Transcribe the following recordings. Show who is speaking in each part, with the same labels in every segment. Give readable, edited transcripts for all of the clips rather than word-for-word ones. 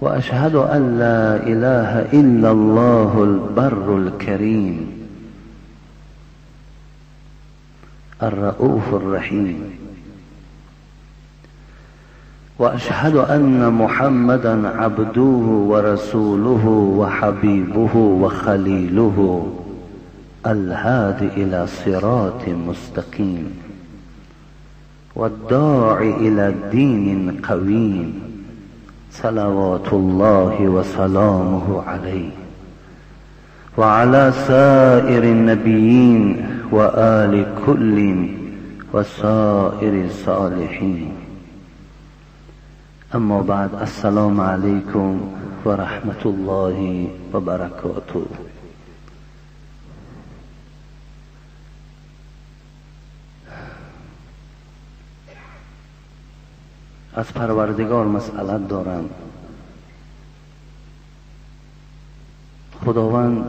Speaker 1: وأشهد أن لا إله إلا الله البر الكريم الرؤوف الرحيم، وأشهد أن محمدا عبده ورسوله وحبيبه وخليله الهادي إلى صراط مستقيم والداعي إلى دين قويم، صلوات الله وسلامه عليه وعلى سائر النبيين وآل كل وسائر الصالحين. أما بعد، السلام عليكم ورحمة الله وبركاته. از پروردگار مسئلت دارم، خداوند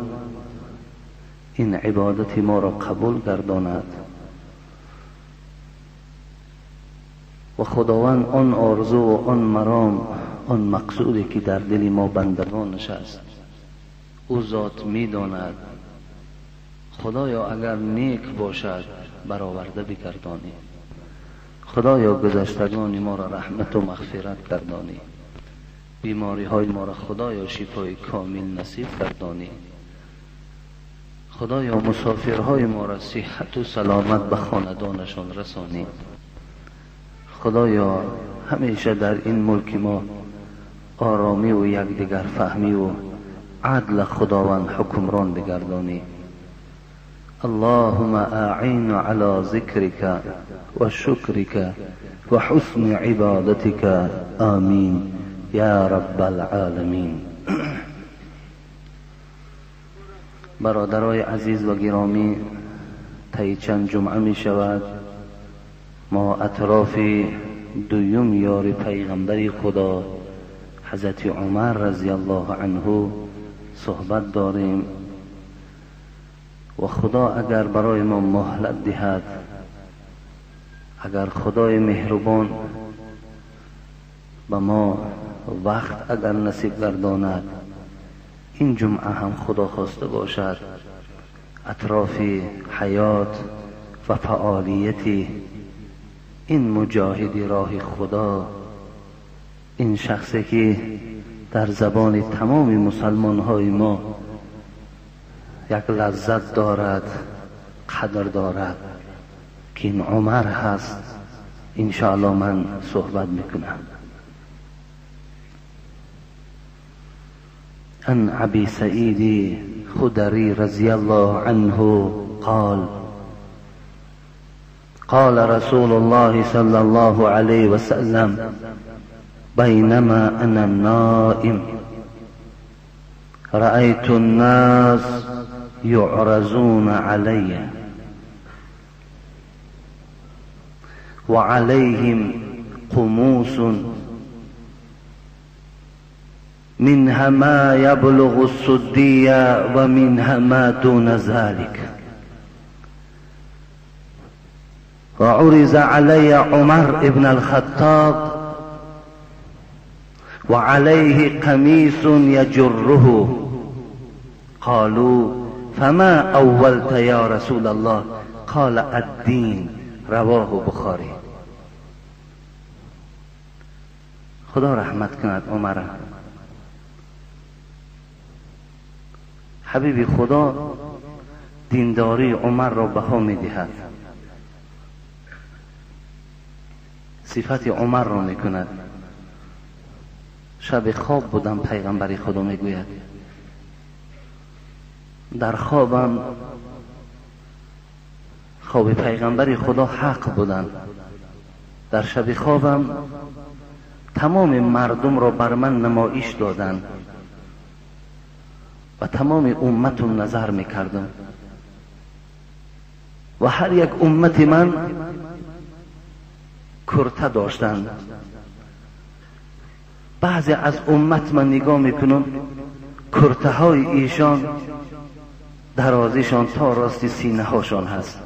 Speaker 1: این عبادت ما را قبول گرداند و خداوند آن آرزو و آن مرام، آن مقصودی که در دل ما بندگانش است، او ذات میداند. خدایا اگر نیک باشد برآورده بگردانی، خدایا گذشتگان ما را رحمت و مغفرت گردانی، بیماری های ما را خدایا شفای کامل نصیب گردانی، خدایا مسافرهای ما را صحت و سلامت به خاندانشان رسانی، خدایا همیشه در این ملک ما آرامی و یکدیگر فهمی و عدل خداوند حکمران بگردانی. اللهم أعين على ذكرك وشكرك وحسن عبادتك، آمين يا رب العالمين. برادرای عزیز و گرامی، طی چند جمعه می شود ما اطراف دویم یار پیغمبر خدا حضرت عمر رضی الله عنه صحبت داریم و خدا اگر برای ما مهلت دهد، اگر خدای مهربان به ما وقت اگر نصیب گرداند، این جمعه هم خدا خواسته باشد اطراف حیات و فعالیت این مجاهد راه خدا، این شخصی که در زبان تمام مسلمان های ما یک لذت دارد، قدر دارد، که این عمر هست، انشاءالله من صحبت میکنم. عن ابی سعید خدری رضی الله عنه قال قال رسول الله صلى الله عليه وسلم: بينما أنا نائم رأيت الناس يعرضون علي وعليهم قموس منها ما يبلغ السدية ومنها ما دون ذلك، وعرض علي عمر ابن الخطاب وعليه قميص يجره، قالوا فما أولت يا رسول الله؟ قال الدين. رواه بخاری. خدا رحمت کند عمر. حبیبی خدا دینداری عمر را بها می دهد، صفت عمر را می کند. شب خواب بودم، پیغمبر خدا می گوید در خوابم، خواب پیغمبر خدا حق بودند، در شب خوابم تمام مردم را بر من نمایش دادند و تمام امتم نظر میکردم و هر یک امت من کرته داشتند. بعضی از امت من نگاه میکنم کرته های ایشان درازیشان تا راست سینه هاشان هست.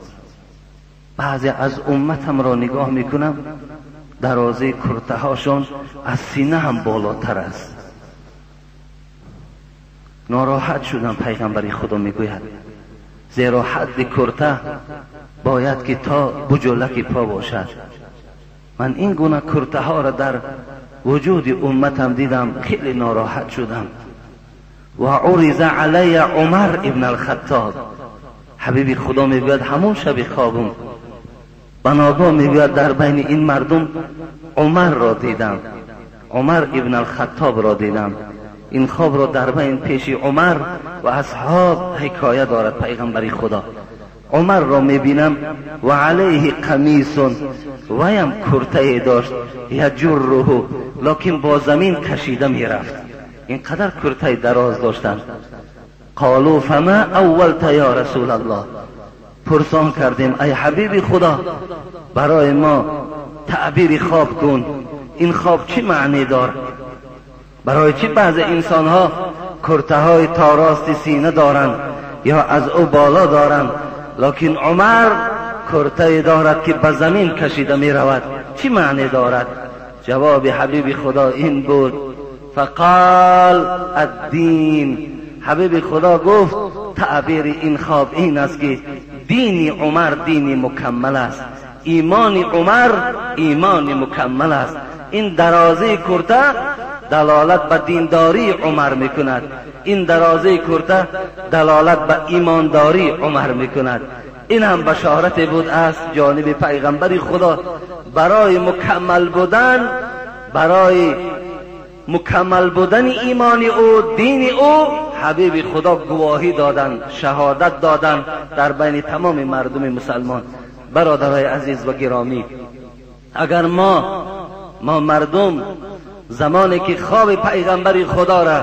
Speaker 1: بعضی از امتم را نگاه میکنم درازی کرته هاشان از سینه هم بالاتر است. Нороҳат шудам, пайғамбари Худо мегӯяд, зеро ҳадди курта бояд ки то буҷулаки по бошад. Ман ин гуна куртаҳоро дар вуҷуди умматам дидам, хеле нороҳат шудам. Ва уриза алайя Умар ибн алхаттоб. Ҳабиби Худо мегӯяд, ҳамон шаби хобум ба ногоҳ мегӯяд, дар байни ин мардум Умарро дидам, Умар ибн алхаттобро дидам. Ин хобро дар байн пеши Умар ва асҳоб ҳикоя дорад пайғамбари Худо. Умарро мебинам, ва алайҳи қамисун, ваям куртае дошт, яҷурруҳу, локин бо замин кашида мерафт. Ин қадар куртаи дароз доштанд. Қолу фама аввалта ё расулаллоҳ, пурсон кардем, ай ҳабиби Худо, барои мо таъбири хоб кун, ин хоб чӣ маъне дорад? Барои чӣ баъзе инсонҳо куртаҳои то рости сина доранд ё аз ӯ боло доранд, локин Умар куртае дорад ки ба замин кашида меравад, чӣ маъне дорад? Ҷавоби ҳабиби Худо ин буд: фақол аддин. Ҳабиби Худо гуфт, таъбири ин хоб ин аст ки дини Умар дини мукаммал аст, имони Умар имони мукаммал аст. Ин дарозии курта далолат ба диндории Умар мекунад, ин дарозии курта далолат ба имондории Умар мекунад. Ин ҳам башорате буд аз ҷониби пайғамбари Худо барои мукаммал будан, барои мукаммал будани имони ӯ, дини ӯ. Ҳабиби Худо гувоҳӣ доданд, шаҳодат доданд дар байни тамоми мардуми мусалмон. Бародарои азиз ва гиромӣ, агар мо мардум замоне ки хоби пайғамбари Худоро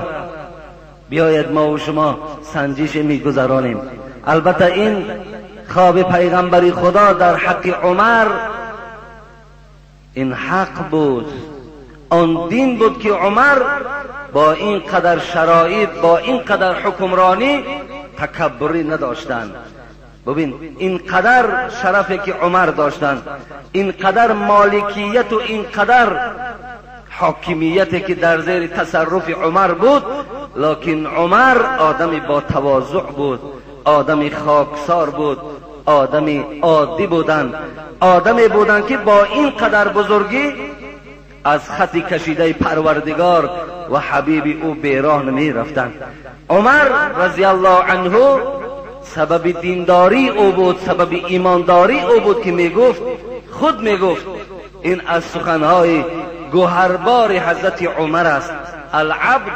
Speaker 1: биёяд, мо ва шумо санҷише мегузаронем. Албатта ин хоби пайғамбари Худо дар ҳаққи Умар ин ҳақ буд, он дин буд ки Умар бо ин қадар шароит, бо ин қадар ҳукмронӣ такаббурӣ надоштанд. Бибин, ин қадар шарафе ки Умар доштанд, ин қадар моликияту ин қадар ҳокимияте ки дар зери тасарруфи Умар буд, локин Умар одами бо тавозӯъ буд, одами хоксор буд, одами оддӣ буданд, одаме буданд ки бо ин қадар бузургӣ аз хати кашидаи Парвардигор ва ҳабиби ӯ бероҳ намерафтанд. Умар разияллоҳу анҳу сабаби диндории ӯ буд, сабаби имондории ӯ буд ки мегуфт, худ мегуфт, ин аз суханҳои гӯҳарбори ҳазрати Умар аст: алабд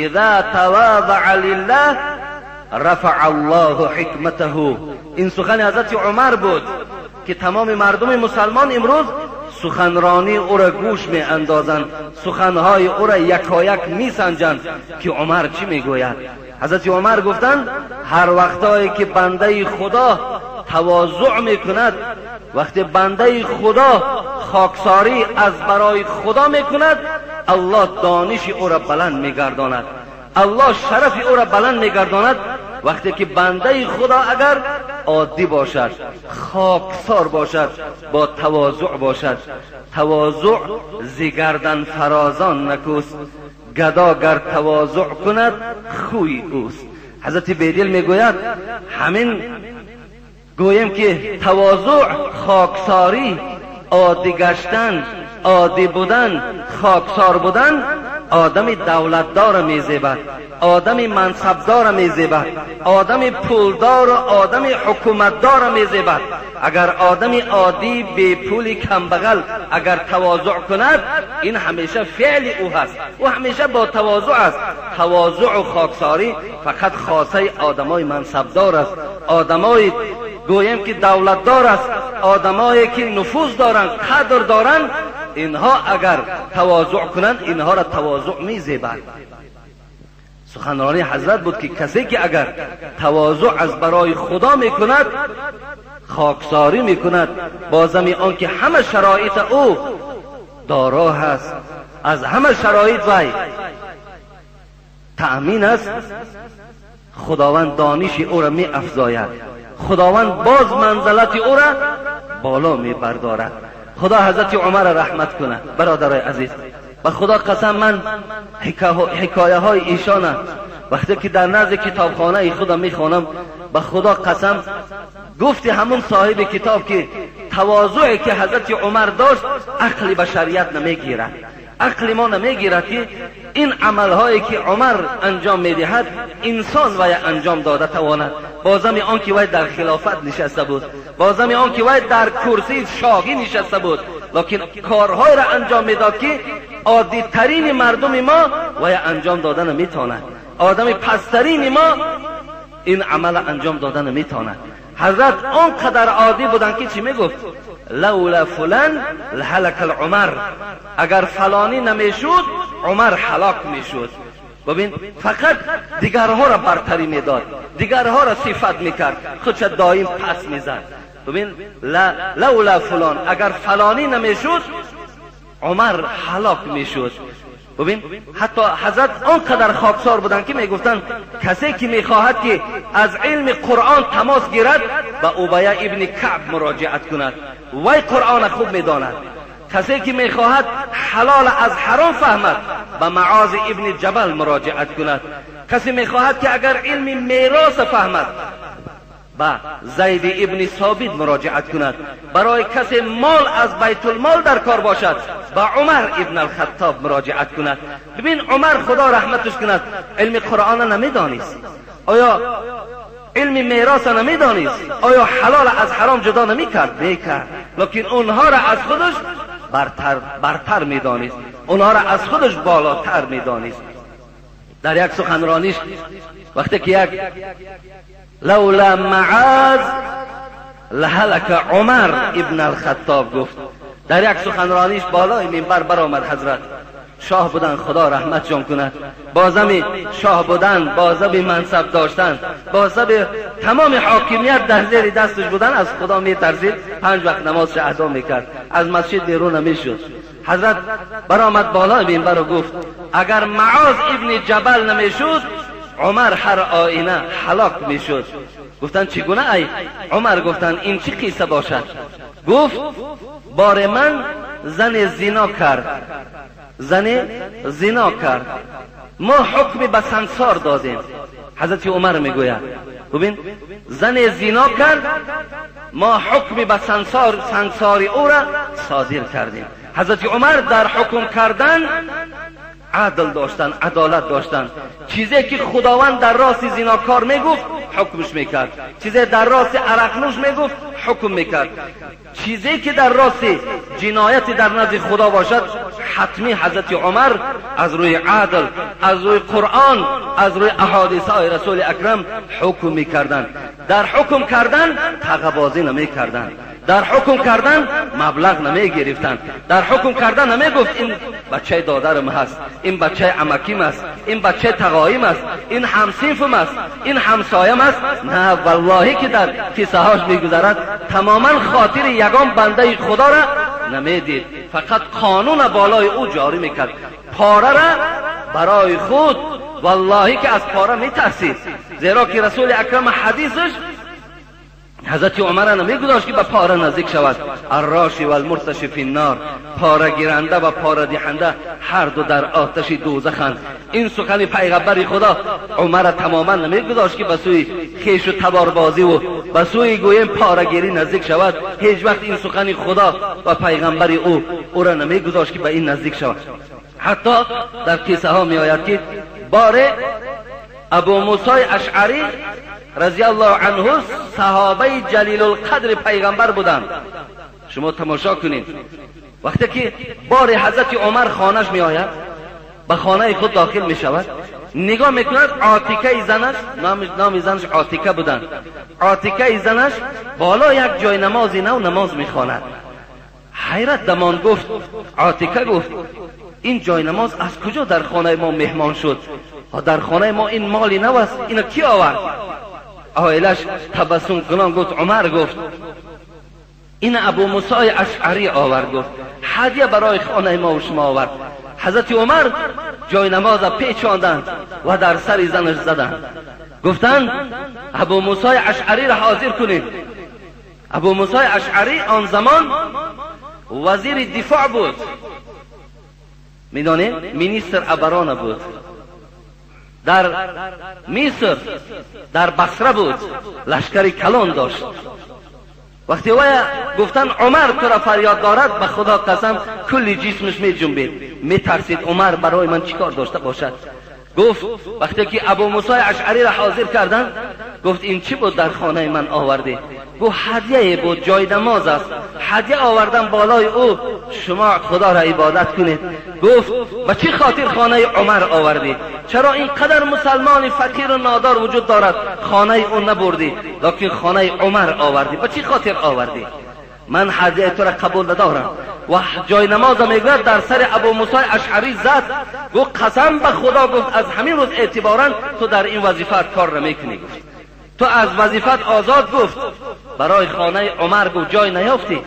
Speaker 1: иза тавазаа лиллаҳ рафаа аллоҳу ҳикматаҳу. Ин сухани ҳазрати Умар буд ки тамоми мардуми мусалмон имрӯз суханронии ӯро гӯш меандозанд, суханҳои ӯро якояк мисанҷанд ки Умар чӣ мегӯяд. Ҳазрати Умар гуфтанд, ҳар вақтое ки бандаи Худо тавозӯъ мекунад, вақте бандаи Худо хоксорӣ аз барои Худо мекунад, Аллоҳ дониши ӯро баланд мегардонад, Аллоҳ шарафи ӯро баланд мегардонад. Вақте ки бандаи Худо агар оддӣ бошад, хоксор бошад, бо тавозӯъ бошад, тавозӯъ зи гардан фарозон накӯст, гадо гар тавозӯъ кунад хӯи ӯст. Ҳазрати Бедил мегӯяд, ҳамин гӯем ки тавозӯъ, хоксорӣ, оддӣ гаштан, оддӣ будан, хоксор будан одами давлатдорро мезебад, одами мансабдорро мезебад, одами пулдору одами ҳукуматдорро мезебад. Агар одами оддӣ бепули камбағал агар тавозӯъ кунад, ин ҳамеша феъли ӯ ҳаст, ӯ ҳамеша бо тавозӯъ аст. Тавозӯъу хоксорӣ фақат хосаи одамои мансабдор аст, одамои гӯем ки давлатдор аст, одамое ки нуфуз доранд, қадр доранд. Инҳо агар тавозӯъ кунанд, инҳоро тавозӯъ мезебад. Суханронии ҳазрат буд ки касе ки агар тавозӯъ аз барои Худо мекунад, хоксорӣ мекунад, бо зами он ки ҳама шароити ӯ доро ҳаст, аз ҳама шароит вай таъмин аст, Худованд дониши ӯро меафзояд, Худованд боз манзалати ӯро боло мебардорад. Худо ҳазрати Умарро раҳмат кунад. Бародарои азиз, ба Худо қасам, ман ҳикояҳои эшона وقتی که در نزد کتابخانه خودم میخوانم، به خدا قسم گفتی همون صاحب کتاب که تواضعی که حضرت عمر داشت عقل بشریت نمیگیرد، عقل ما نمیگیرد که این عملهایی که عمر انجام میدهد انسان وی انجام داده تواند. بازم آن که وی در خلافت نشسته بود، بازم آن که وی در کرسی شاهی نشسته بود، لکن کارهای را انجام میداد که عادی ترین مردم ما وی انجام داده نمیتواند، آدم پسترین ما این عمل انجام داده نمیتواند. حضرت آنقدر عادی بودن که چی میگفت؟ لولا فلان لهلک العمر، اگر فلانی نمیشد عمر هلاک میشد. ببین فقط دیگرها را برتری میداد، دیگرها را صفت میکرد، خودش دائم پس میزد. ببین لولا فلان، اگر فلانی نمیشد عمر هلاک میشد. ببین حتی حضرت آنقدر خاکسار بودند که میگفتند کسی که میخواهد که از علم قرآن تماس گیرد به ابی ابن کعب مراجعت کند، وی قرآن خوب میداند. کسی که میخواهد حلال از حرام فهمد به معاذ ابن جبل مراجعت کند. کسی میخواهد که اگر علم میراث فهمد به زید ابن ثابت مراجعت کند. برای کسی مال از بیت المال در کار باشد به عمر ابن الخطاب مراجعت کند. ببین عمر خدا رحمتش کند علم قرآن نمیدانست، آیا علم میراث نمیدانست، آیا حلال از حرام جدا نمیکرد؟ میکرد، لکن اونها را از خودش برتر میدانست، اونها را از خودش بالاتر میدانست. در یک سخنرانیش وقتی که یک لولا معاذ لهلک عمر ابن الخطاب گفت، در یک سخنرانیش بالای منبر برآمد. حضرت شاه بودن، خدا رحمتشان کند، بازم شاه بودن، بازم منصب داشتن، بازم تمام حاکمیت در زیر دستش بودن، از خدا میترسید، 5 وقت نمازش ادا میکرد، از مسجد بیرون نمیشد. حضرت برآمد بالای منبر و گفت اگر معاذ ابن جبل نمیشد عمر هر آینه هلاک میشد. گفتن چگونه ای عمر؟ گفتن این چی قصه باشد؟ گفت بار من زن زنا کرد، زن زنا کرد، ما حکم به سنگسار دادیم. حضرت عمر میگوید ببین زن زنا کرد، ما حکم به سنگسار او را صادر کردیم. حضرت عمر در حکم کردن عدل داشتن، عدالت داشتن. چیزی که خداوند در راست زناکار میگفت حکمش میکرد، چیزی در راست عرقنوش میگفت حکم میکرد، چیزی که در راست جنایت در نزد خدا باشد حتمی حضرت عمر از روی عدل، از روی قرآن، از روی احادیث های رسول اکرم حکم میکردند. در حکم کردن تقبازی نمیکردند، در حکم کردن مبلغ نمی گرفتند، در حکم کردن نمی گفت این بچه دادرم هست، این بچه عمکیم است، این بچه تقایم است، این همصنفم است، این همسایم است. نه والله که در کیسه هاش میگذرد تماما خاطر یگان بنده خدا را نمیدید، فقط قانون بالای او جاری میکرد. پاره را برای خود والله که از پاره میترسید، زیرا که رسول اکرم حدیثش حضرت عمر نمیگذاشت که به پاره نزدیک شود. الراشی و المرتشی فی النار، پاره گیرنده و پاره دهنده هر دو در آتش دوزخند. این سخن پیغمبر خدا عمر تماما نمیگذاشت که به سوی خیش و تباربازی و به سوی گویم پاره گیری نزدیک شود. هیچ وقت این سخن خدا و پیغمبر او را نمیگذاشت که به این نزدیک شود. حتی در قصه ها می آید که باره ابو موسی اشعری رضی الله عنه صحابه جلیل القدر پیغمبر بودند. شما تماشا کنید وقتی که بار حضرت عمر خانهش می آید، به خانه خود داخل می شود، نگاه میکند عاتکه زنش، نام زنش عاتکه بودند، عاتکه زنش بالا یک جای نمازی نو نماز میخواند. حیرت دمان گفت، عاتکه گفت این جای نماز از کجا در خانه ما مهمان شد؟ در خانه ما این مالی نو است، اینو کی آورد؟ عائلش تبسم کنان گفت عمر گفت این ابو موسی اشعری آورد، گفت هدیه برای خانه ما و شما آورد. حضرت عمر جای نماز پیچاندند و در سر زنش زدند، گفتند ابو موسی اشعری را حاضر کنید. ابو موسی اشعری آن زمان وزیر دفاع بود، میدانید ministre обороны بود. در مصر در بصره بود، لشکر کلان داشت. وقتی وی گفتن عمر تو را فریاد دارد، به خدا قسم کلی جسمش می جنبید، می ترسید عمر برای من چیکار داشته باشد. گفت وقتی که ابو موسی اشعری را حاضر کردن، گفت این چی بود در خانه من آوردی؟ گفت هدیه بود، جای نماز است، هدیه آوردم بالای او، شما خدا را عبادت کنید. گفت به چی خاطر خانه عمر آوردی؟ چرا اینقدر مسلمان فقیر و نادار وجود دارد خانه او نبردی، لکن خانه عمر آوردی، به چی خاطر آوردی؟ من هدیه تو را قبول ندارم. و جای نماز میگوید در سر ابو موسی اشعری زد، گفت قسم به خدا، گفت از همین روز اعتبارا تو در این وظیفه کار نمیکنی. گفت تو از وظیفت آزاد. گفت برای خانه عمر، گفت جای نیافتی،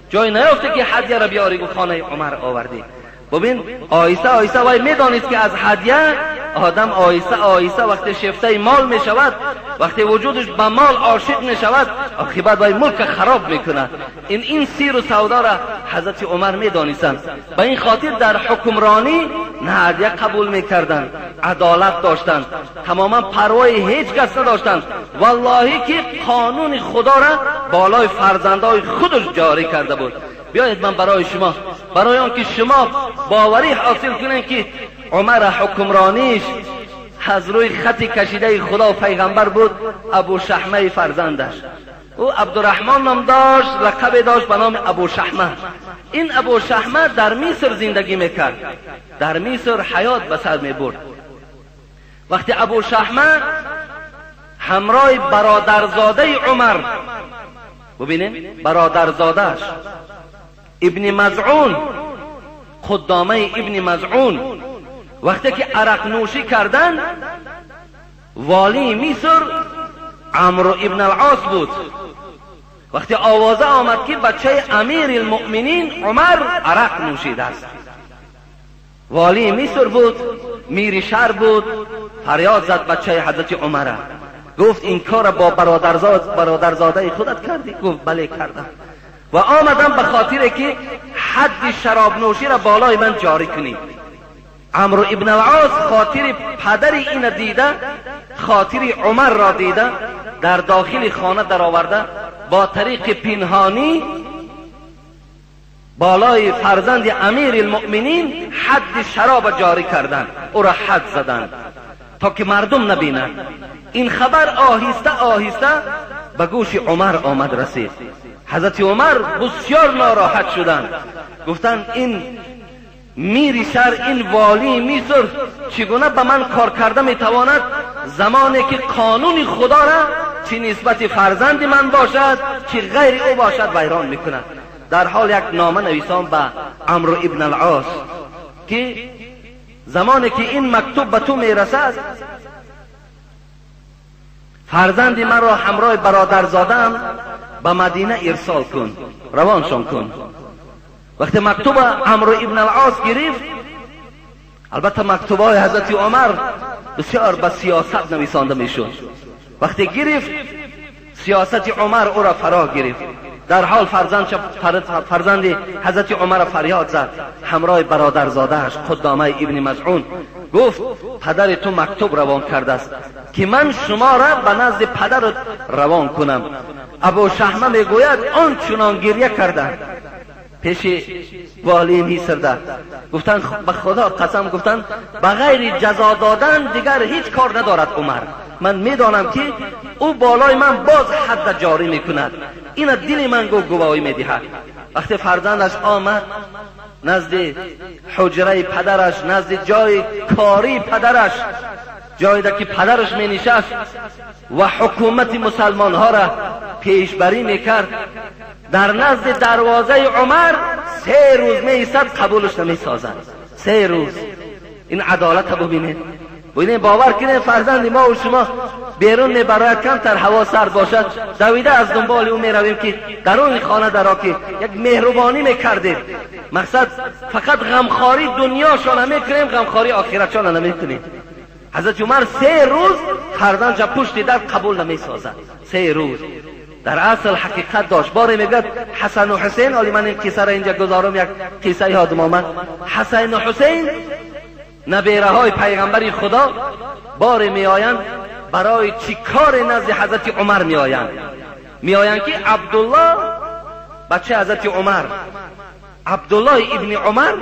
Speaker 1: جای نیافتی که هدیه را بیاری، گفت خانه عمر آوردی. ببین آهسته آهسته وای میدانید که از هدیه آدم آهسته آهسته وقتی شفته مال میشود، وقتی وجودش به مال عاشق میشود، عاقبت وای ملک خراب میکنه. این سیر و سودا را حضرت عمر میدانستند. به این خاطر در حکمرانی نه هدیه قبول میکردند، عدالت داشتند، تماما پروای هیچ کس نداشتند. والله که قانون خدا را بالای فرزندای خودش جاری کرده بود. بیایید من برای شما، برای آنکه شما باوری حاصل کنید که عمر حکمرانیش از روی خط کشیده خدا و پیغمبر بود، ابو شحمه فرزندش، او عبدالرحمن نام داشت، لقب داشت به نام ابو شحمه. این ابو شحمه در مصر زندگی میکرد، در مصر حیات به سر میبرد. وقتی ابو شحمه همراه برادرزاده عمر، ببینید برادرزادهش ابن مزعون، خدامه ابن مزعون، وقتی که عرق نوشی کردن، والی مصر عمرو ابن العاص بود. وقتی آوازه آمد که بچه امیر المؤمنین عمر عرق نوشیده است، والی مصر بود، میر شهر بود، فریاد زد بچه حضرت عمر، گفت این کار با برادرزاده خودت کردی؟ گفت بله کردم، و آمدم به خاطر که حد شراب نوشی را بالای من جاری کنی. عمرو ابن العاص خاطر پدر این دیده، خاطر عمر را دیده، در داخل خانه در آورده، با طریق پنهانی بالای فرزند امیر المؤمنین حد شراب جاری کردند، او را حد زدند تا که مردم نبینند. این خبر آهسته آهسته به گوش عمر آمد رسید. حضرت عمر بسیار ناراحت شدند، گفتند این میر شهر، این والی مصر چگونه به من کار کرده میتواند، زمانی که قانون خدا را چه نسبت فرزند من باشد چه غیر او باشد ویران میکند. در حال یک نامه نویسان به عمرو ابن العاص که زمانی که این مکتوب به تو میرسد، فرزند من را همراه برادرزاده‌ام به مدینه ارسال کن، روانشان کن. وقتی مکتوب عمرو ابن العاص گرفت، البته مکتوبهای حضرت عمر بسیار به سیاست نویسانده میشد، وقتی گرفت سیاست عمر او را فرا گرفت. در حال فرزند حضرت عمر فریاد زد همراه برادرزادهش قدامه ابن مزعون، گفت پدر تو مکتوب روان کرده است که من شما را به نزد پدرت روان کنم. ابو شحمه میگوید آن چنان گریه کرده پیش والی مصر، گفتن به خدا قسم، گفتن بغیر جزا دادن دیگر هیچ کار ندارد عمر، من میدانم که او بالای من باز حد جاری میکند، این دل من گواهی میدهد. وقتی فرزندش آمد نزد حجره پدرش، نزد جای کاری پدرش، جایی که پدرش می نشست و حکومت مسلمان ها را پیشبری میکرد، در نزد دروازه عمر 3 روز می ایستد، قبولش نمی سازد. 3 روز. این عدالت را ببینید، ببینید، باور کنید فرزند ما و شما بیرون میبرد، کمتر هوا سرد باشد دویده از دنبال او میرویم که درون خانه درا که یک مهربانی میکردید. مقصد فقط غمخواری دنیاشان نمیکنیم، غمخواری آخرتشان نمیکنیم. حضرت عمر 3 روز فرزندش پشت در قبول نمیسازد. 3 روز. در اصل حقیقت داشت. باره میگد حسن و حسین، حالی من این قصه را اینجا گذارم، یک قصه یادم آمد. حسن و حسین نبیره های پیغمبر خدا بار می آیند برای چی کار نزد حضرت عمر می آیند؟ می آیند که عبدالله بچه حضرت عمر، عبدالله ابن عمر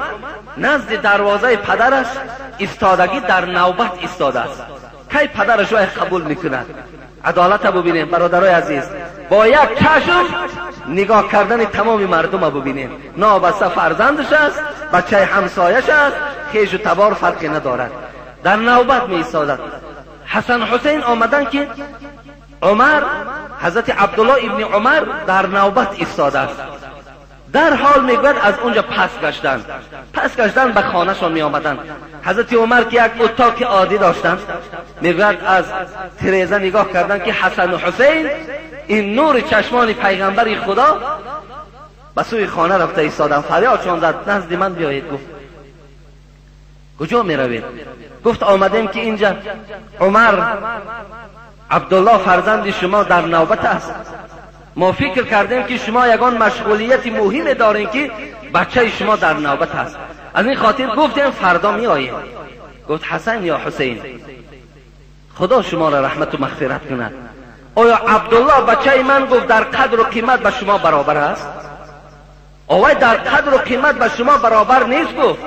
Speaker 1: نزد دروازه پدرش ایستادگی در نوبت ایستاده است. کی پدرش را قبول میکند؟ عدالت ببینیم برادرای عزیز، با یک چشم نگاه کردن تمام مردم ببینیم. نابسته فرزندش است، بچه همسایش است، خیش و تبار فرقی ندارد. در نوبت می ایستادد. حسن حسین آمدن که عمر، حضرت عبدالله ابن عمر در نوبت ایستاده است. در حال میگوید از اونجا پس گشتن، پس گشتن به خانهشان می آمدن. حضرت عمر که یک اتاق عادی داشتند، میگوید از تریزه نگاه کردن که حسن و حسین این نور چشمان پیغمبر خدا به سوی خانه رفته ایستادن. فریادشان زد نزد من بیایید. گفت کجا می روید؟ گفت آمدیم که اینجا عمر عبدالله فرزند شما در نوبت است. ما فکر کردیم که شما یگان مشغولیت مهم دارین که بچه شما در نوبت است، از این خاطر گفتیم فردا می آییم. گفت حسن یا حسین، خدا شما را رحمت و مغفرت کند، آیا عبدالله بچه من گفت در قدر و قیمت به شما برابر است؟ آیا در قدر و قیمت به شما برابر نیست؟ گفت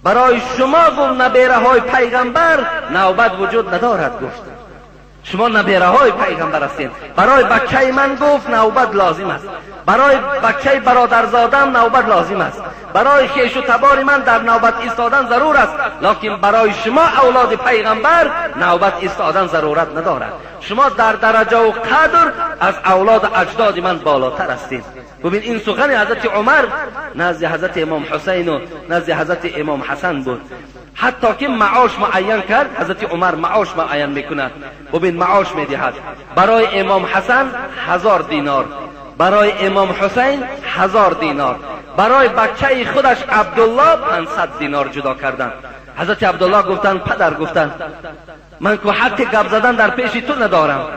Speaker 1: برای شما گفت نبیره های پیغمبر نوبت وجود ندارد. گفت شما نبیره های پیغمبر هستین، برای بچه من گفت نوبت لازم است، برای بچه برادرزادم نوبت لازم است، برای خویش و تبار من در نوبت ایستادن ضرور است، لکن برای شما اولاد پیغمبر نوبت ایستادن ضرورت ندارد. شما در درجه و قدر از اولاد اجداد من بالاتر هستید. ببین این سخن حضرت عمر نزد حضرت امام حسین و نزد حضرت امام حسن بود. حتی که معاش معین کرد، حضرت عمر معاش معین میکند. ببین معاش میدهد برای امام حسن 1000 دینار، برای امام حسین 1000 دینار، برای بچه خودش عبدالله 500 دینار جدا کردند. حضرت عبدالله گفتند پدر، گفتند من که حق گپ زدن در پیش تو ندارم،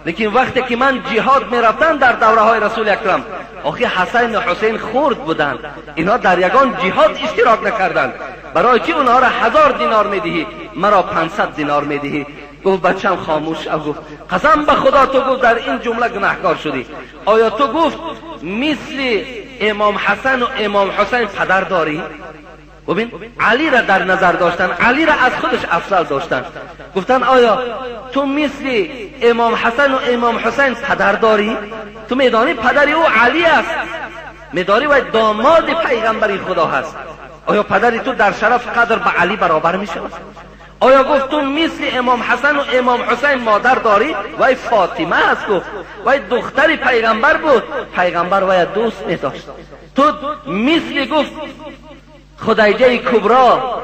Speaker 1: لیکن وقتی که من جهاد میرفتم در دوره های رسول اکرم، آخی حسن و حسین خرد بودند، اینها در یگان جهاد اشتراک نکردند، برای چی اونها را 1000 دینار میدهی، مرا 500 دینار میدهی؟ گفت بچم خاموش. گفت قسم به خدا تو گفت در این جمله گناهکار شدی. آیا تو گفت مثل امام حسن و امام حسین پدر داری؟ ببین علی را در نظر داشتن، علی را از خودش افضل داشتن. گفتن آیا تو مثل امام حسن و امام حسین پدر داری؟ تو میدانی پدر او علی است، میدانی و داماد پیغمبر خدا هست، آیا پدر تو در شرف قدر به علی برابر می شود؟ آیا گفت تو مثل امام حسن و امام حسین مادر داری؟ وای فاطمه است. گفت وای دختر پیغمبر بود، پیغمبر وای دوست می داشت. تو مثل گفت خدیجه کبرا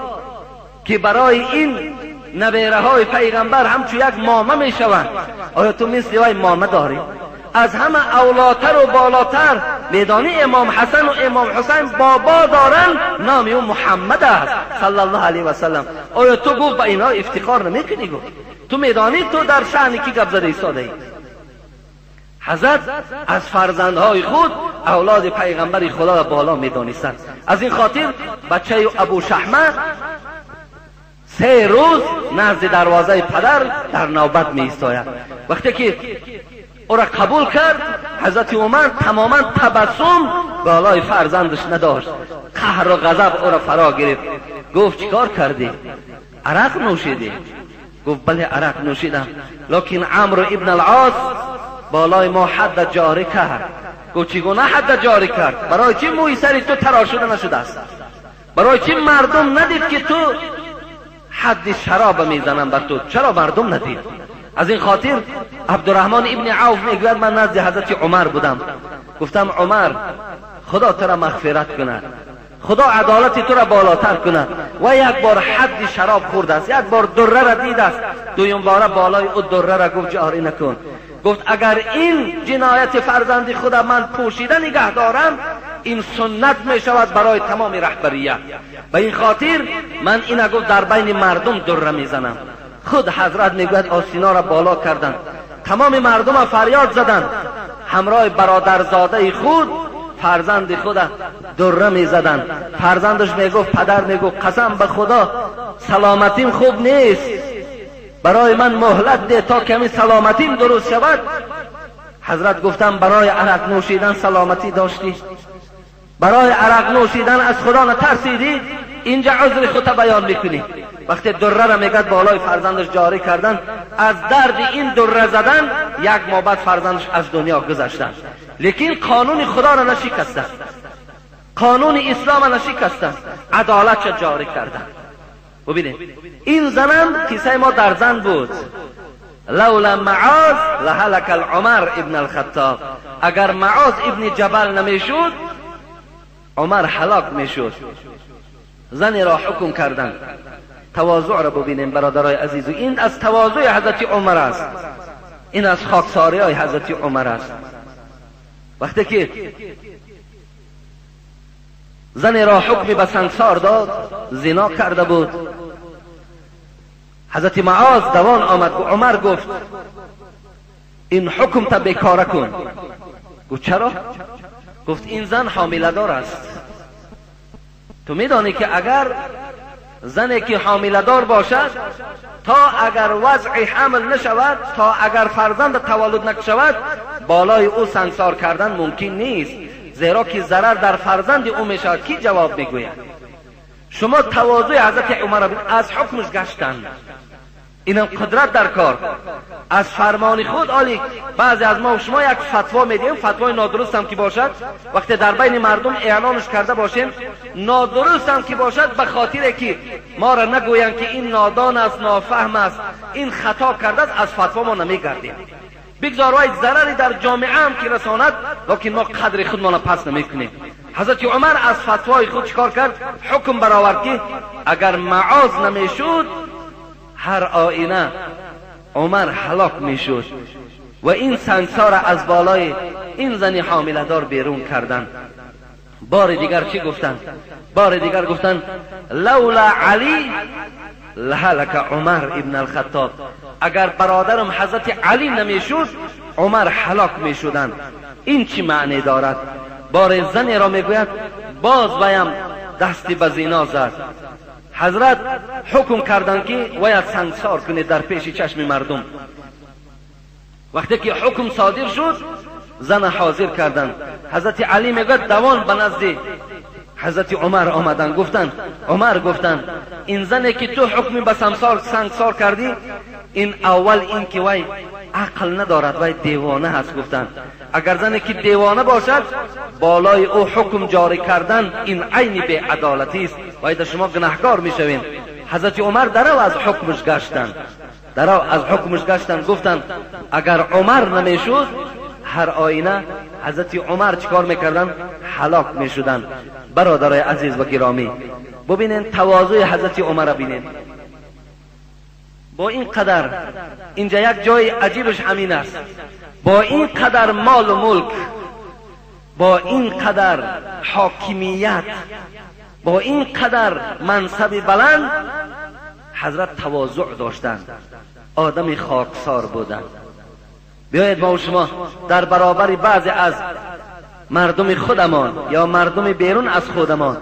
Speaker 1: که برای این نبیره های پیغمبر همچو یک مامه می شوند، آیا تو مثل وای مامه داری؟ از همه اولاتر و بالاتر میدانی امام حسن و امام حسین بابا دارن، نام او محمد است صلی الله علیه و سلم. آیا تو گفت به اینها افتخار نمیکنی؟ گفت تو میدانی تو در شأن کی گپ زده ایستاده ای؟ حضرت از فرزندهای خود اولاد پیغمبر خدا را بالا میدانستند. از این خاطر بچه ابو شحمه 3 روز نزد دروازه پدر در نوبت می ایستاید. وقتی که او را قبول کرد، حضرت عمر تماما تبسم بالای فرزندش نداشت، قهر و غضب او را فرا گرفت. گفت چیکار کردی؟ عرق نوشیدی؟ گفت بله عرق نوشیدم، لکن عمرو ابن العاص بالای ما حد جاری کرد. گفت چگونه حد جاری کرد؟ برای چی موی سری تو تراشده نشده است؟ برای چی مردم ندید که تو حد شراب میزنم بر تو؟ چرا مردم ندید؟ از این خاطر عبدالرحمن ابن عوف میگوید من نزد حضرت عمر بودم، گفتم عمر خدا تو را مغفرت کند، خدا عدالت تو را بالاتر کند. و یک بار حد شراب خورده است، یک بار دره را دید است، دویم باره بالای او دره را گفت جاری نکن. گفت اگر این جنایت فرزند خود من پوشیده نگه دارم، این سنت می شود برای تمام رهبریت. به این خاطر من این گفت در بین مردم دره میزنم. خود حضرت میگوید آستینا را بالا کردند، تمام مردم فریاد زدند، همراه برادرزاده خود فرزند خود دره میزدند. فرزندش میگفت، پدر میگفت قسم به خدا سلامتیم خوب نیست، برای من مهلت ده تا کمی سلامتیم درست شود. حضرت گفتم برای عرق نوشیدن سلامتی داشتی؟ برای عرق نوشیدن از خدا نترسیدی؟ اینجا عذر خودت بیان میکنی. وقتی دره را میگد بالای فرزندش جاری کردن، از درد این دره زدن یک ماه بعد فرزندش از دنیا گذشتن. لیکن قانون خدا را نشکستن، قانون اسلام را نشکستن، عدالت را جاری کردن. ببینید این زنم قصه ما در زن بود. لولا معاذ لهلك العمر ابن الخطاب. اگر معاذ ابن جبل نمیشد عمر هلاک میشد. زنی را حکم کردن. تواضع را ببینیم برادرای عزیز، این از تواضع حضرت عمر است، این از خاکساری های حضرت عمر است. وقتی که زنی را حکم به سنگسار داد، زنا کرده بود، حضرت معاذ دوان آمد و عمر گفت این حکم تا بیکاره کن. گفت چرا؟ گفت این زن حامله دار است. تو میدانی که اگر زنی که حامله دار باشد تا اگر وضع حمل نشود، تا اگر فرزند تولد نشود، بالای او سنگسار کردن ممکن نیست، زیرا که ضرر در فرزند او میشود. کی جواب میگوید؟ شما تواضع حضرت عمر از حکمش گشتند. اینم قدرت در کار از فرمان خود. آلی بعضی از ما و شما یک فتوا میدیم، فتوای نادرست هم که باشد، وقتی در بین مردم اعلانش کرده باشیم نادرست هم که باشد، به خاطر که ما را نگویند که این نادان است، نافهم است، این خطا کرده است، از فتوا ما نمیگردیم. بگذار وای ضرری در جامعه هم که رساند، لکن ما قدر خودمان را پس نمیکنیم. حضرت عمر از فتوای خود چیکار کرد؟ حکم برآورد که اگر معاذ نمیشد هر آینه عمر هلاک میشد. و این سنگسار از بالای این زنی حامله دار بیرون کردن. بار دیگر چی گفتن؟ بار دیگر گفتن لولا علی لهلک عمر ابن الخطاب. اگر برادرم حضرت علی نمیشد عمر هلاک میشدن. این چی معنی دارد؟ بار زنی را میگوید باز بایم دستی به زنا زد. حضرت حکم کردند که باید سنگسار کنید در پیش چشم مردم. وقتی که حکم صادر شد زن حاضر کردند. حضرت علی میگوید دوان به نزد حضرت عمر آمدند، گفتند عمر، گفتند این زنی که تو حکم به سنگسار کردی، این اول این که وی عقل ندارد، وی دیوانه هست. گفتند اگر زنی که دیوانه باشد بالای او حکم جاری کردن این عین بی‌عدالتی است، وی در شما گناهکار میشوین. حضرت عمر درو از حکمش گشتند، درو از حکمش گشتند. گفتند اگر عمر نمیشد هر آینه حضرت عمر چیکار میکردن؟ هلاک میشدن. برادرای عزیز و گرامی، ببینین تواضع حضرت عمر را ببینین. با این قدر اینجا یک جای عجیبش همین است، با این قدر مال و ملک، با این قدر حاکمیت، با این قدر منصب بلند، حضرت تواضع داشتند، آدم خاکسار بودند. بیایید ما و شما در برابر بعضی از مردم خودمان یا مردم بیرون از خودمان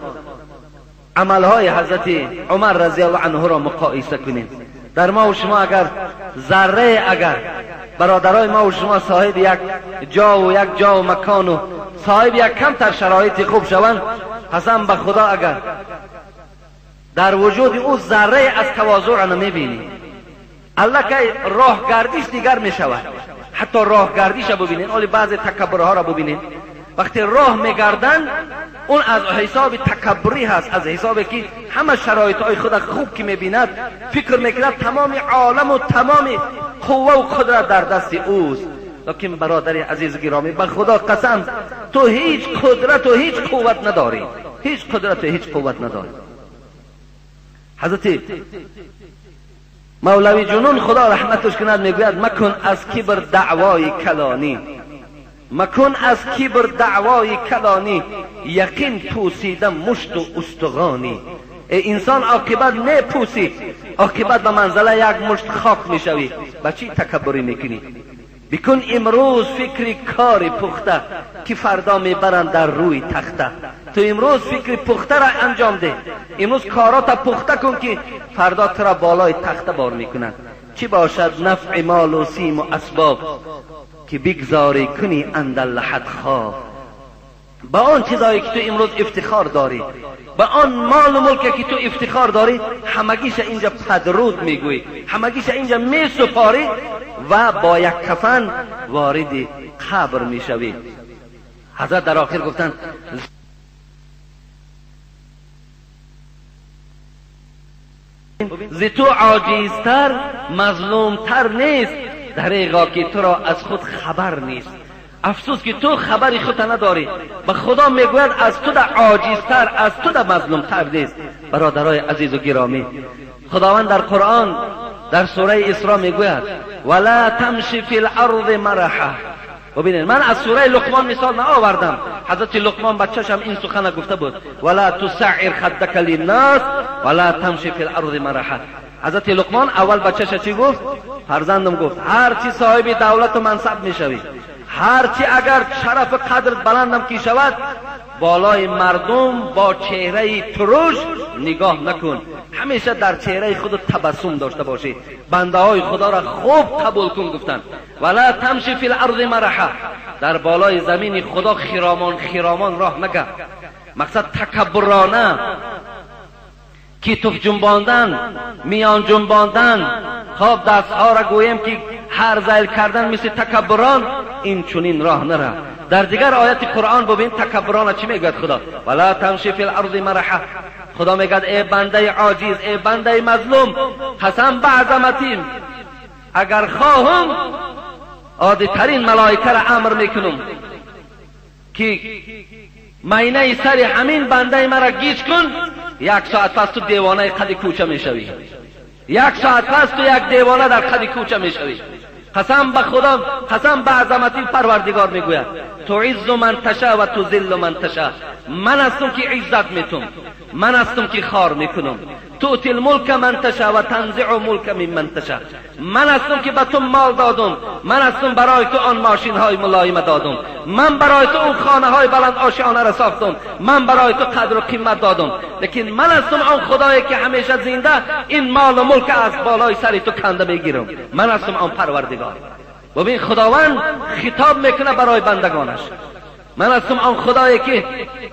Speaker 1: عملهای حضرت عمر رضی الله عنه را مقایسه کنیم. در ما و شما اگر ذره، اگر برادرای ما و شما صاحب یک جا و یک جا و مکان و صاحب یک کمتر شرایط خوب شوند، قسم به خدا اگر در وجود او ذره از تواضع را نمیبینی، الله که راه گردیش دیگر میشود. حتی راه گردیش را ببینین، ولی بعضی تکبرها را ببینین، وقتی راه میگردن اون از حساب تکبری هست، از حساب که همه شرایط های خود خوب که میبیند فکر میکند تمام عالم و تمام قوه و قدرت در دست اوست. لیکن برادر عزیز گرامی، به خدا قسم تو هیچ قدرت و هیچ قوت نداری، هیچ قدرت و هیچ قوت نداری. حضرت مولوی جنون خدا رحمتش کند میگوید مکن از کبر دعوای کلانی، مکن از کبر دعوای کلانی، یقین پوسیده مشت و استغانی. ای انسان عاقبت نپوسی، عاقبت به منزله یک مشت خاک میشوی. به چی تکبری میکنی؟ بکن امروز فکر کار پخته که فردا میبرند در روی تخته. تو امروز فکر پخته را انجام ده، امروز کارات پخته کن که فردا تو را بالای تخته بار میکنند. چی باشد نفع مال و سیم و اسباب که بگذاری کنی اندر لحد خواب. با آن چیزایی که تو امروز افتخار داری، با آن مال و ملک که تو افتخار داری، همگیش اینجا پدرود میگویی، همگیش اینجا میسپاری و با یک کفن وارد قبر میشوی. حضرت در آخر گفتند ز تو عاجزتر مظلومتر نیست، دریغا که تو را از خود خبر نیست. افسوس که تو خبری خود نداری. به خدا میگوید از تو در عاجزتر، از تو در مظلومتر نیست. برادرای عزیز و گرامی، خداوند در قرآن در سوره اسراء میگوید ولا تمشی فی الارض مرحا. ببینید من از سوره لقمان مثال نآوردم، حضرت لقمان بچه‌ش هم این سخن گفته بود ولا تسعر خدک للناس ولا تمشی فی الارض مرحا. حضرت لقمان اول بچه‌ش چی گفت؟ فرزندم گفت هرچی صاحب دولت و منصب میشوی، هرچی اگر شرف قدرت بلندم کی شود، بالای مردم با چهره ترش نگاه نکن، همیشه در چهره خود تبسم داشته باشی، بنده های خدا را خوب قبول کن. گفتن ولا تمشی فی الارض مرحا، در بالای زمین خدا خرامان خرامان راه نکن. مقصد تکبرانه، کتف جنباندن، میان جنباندن، خواب دستها را گوییم که هر زیل کردن مثل تکبران، این چنین راه نره. در دیگر آیت قرآن ببین تکبران چی میگوید خدا؟ ولا تمشی فی الارض مرحا. خدا میگد ای بنده عاجز، ای بنده مظلوم، قسم به عظمتیم اگر خواهم عادی ترین ملائکه را امر میکنم که مینه سر همین بنده مرا گیج کن، یک ساعت پس تو دیوانه قد کوچه میشوی، یک ساعت پس تو یک دیوانه در قد کوچه میشوی. قسم به خدا، قسم به عظمتی پروردگار میگوید تعز من تشاء و تذل من تشاء. من هستم که عزت میتم، من هستم که خار میکنم. تؤتی الملک من تشاء و تنزع الملک ممن تشاء. من هستم که به تو مال دادم، من هستم برای تو آن ماشین های ملایم دادم، من برای تو اون خانه های بلند آشیانه را ساختم، من برای تو قدر و قیمت دادم، لیکن من هستم آن خدایی که همیشه زنده این مال و ملک از بالای سر تو کنده میگیرم. من هستم آن پروردگار. ببین خداوند خطاب میکنه برای بندگانش. من هستم آن خدایی که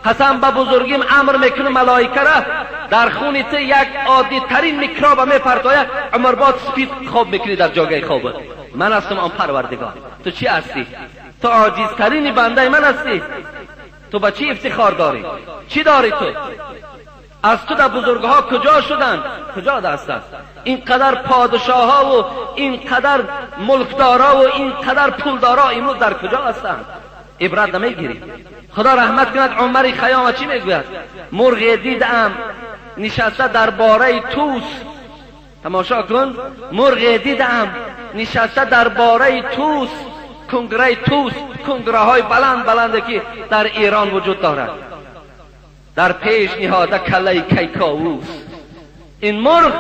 Speaker 1: قسم به بزرگیم امر میکنه ملائکه را در خون تو یک عادی ترین میکروب میپرتاید، عمرباد سپید خواب میکنی در جاگه خوابت. من هستم آن پروردگار. تو چی هستی؟ تو عاجزترین بنده من هستی. تو به چی افتخار داری؟ چی داری تو؟ از تو در بزرگها کجا شدند؟ کجا دستند؟ اینقدر پادشاه ها و اینقدر ملکدارا و اینقدر پولدارا امروز در کجا هستند؟ عبرت نمیگیری. خدا رحمت کند عمر خیام چی میگوید؟ مرغ دیدم نشسته در باره توس. تماشا کن، مرغ دیدم نشسته در باره توس، کنگره توس، کنگره های بلند بلند که در ایران وجود دارد، در پیش نهاده کله کیکاووس. این مرغ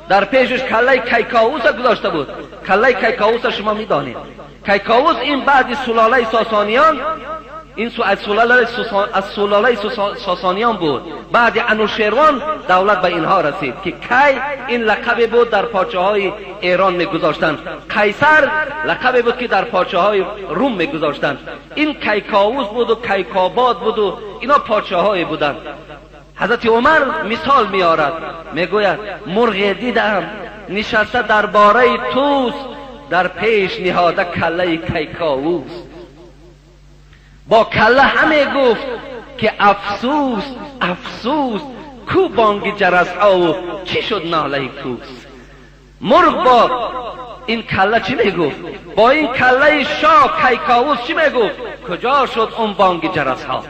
Speaker 1: در پیشش کله کیکاووس گذاشته بود. کله کیکاووس شما میدانید. کیکاووس این بعد سلاله ساسانیان، این از سلاله ساسانیان بود. بعد انوشیروان دولت به اینها رسید که کی این لقب بود در پاچه های ایران میگذاشتند. قیصر لقب بود که در پاچه های روم میگذاشتند. این کیکاووس بود و کیکاباد بود و اینا پاچه های بودند. حضرت عمر مثال میارد، میگوید مرغ دیدم نشسته در باره توس، در پیش نهاده کله کیکاووس. با کله همه گفت که افسوس افسوس، کو بانگ جرس آو چی شد ناله کوس. مرغ با این کله چی میگفت؟ با این کله شاه کیکاووس چی میگفت؟ کجا شد اون بانگ جرس ها؟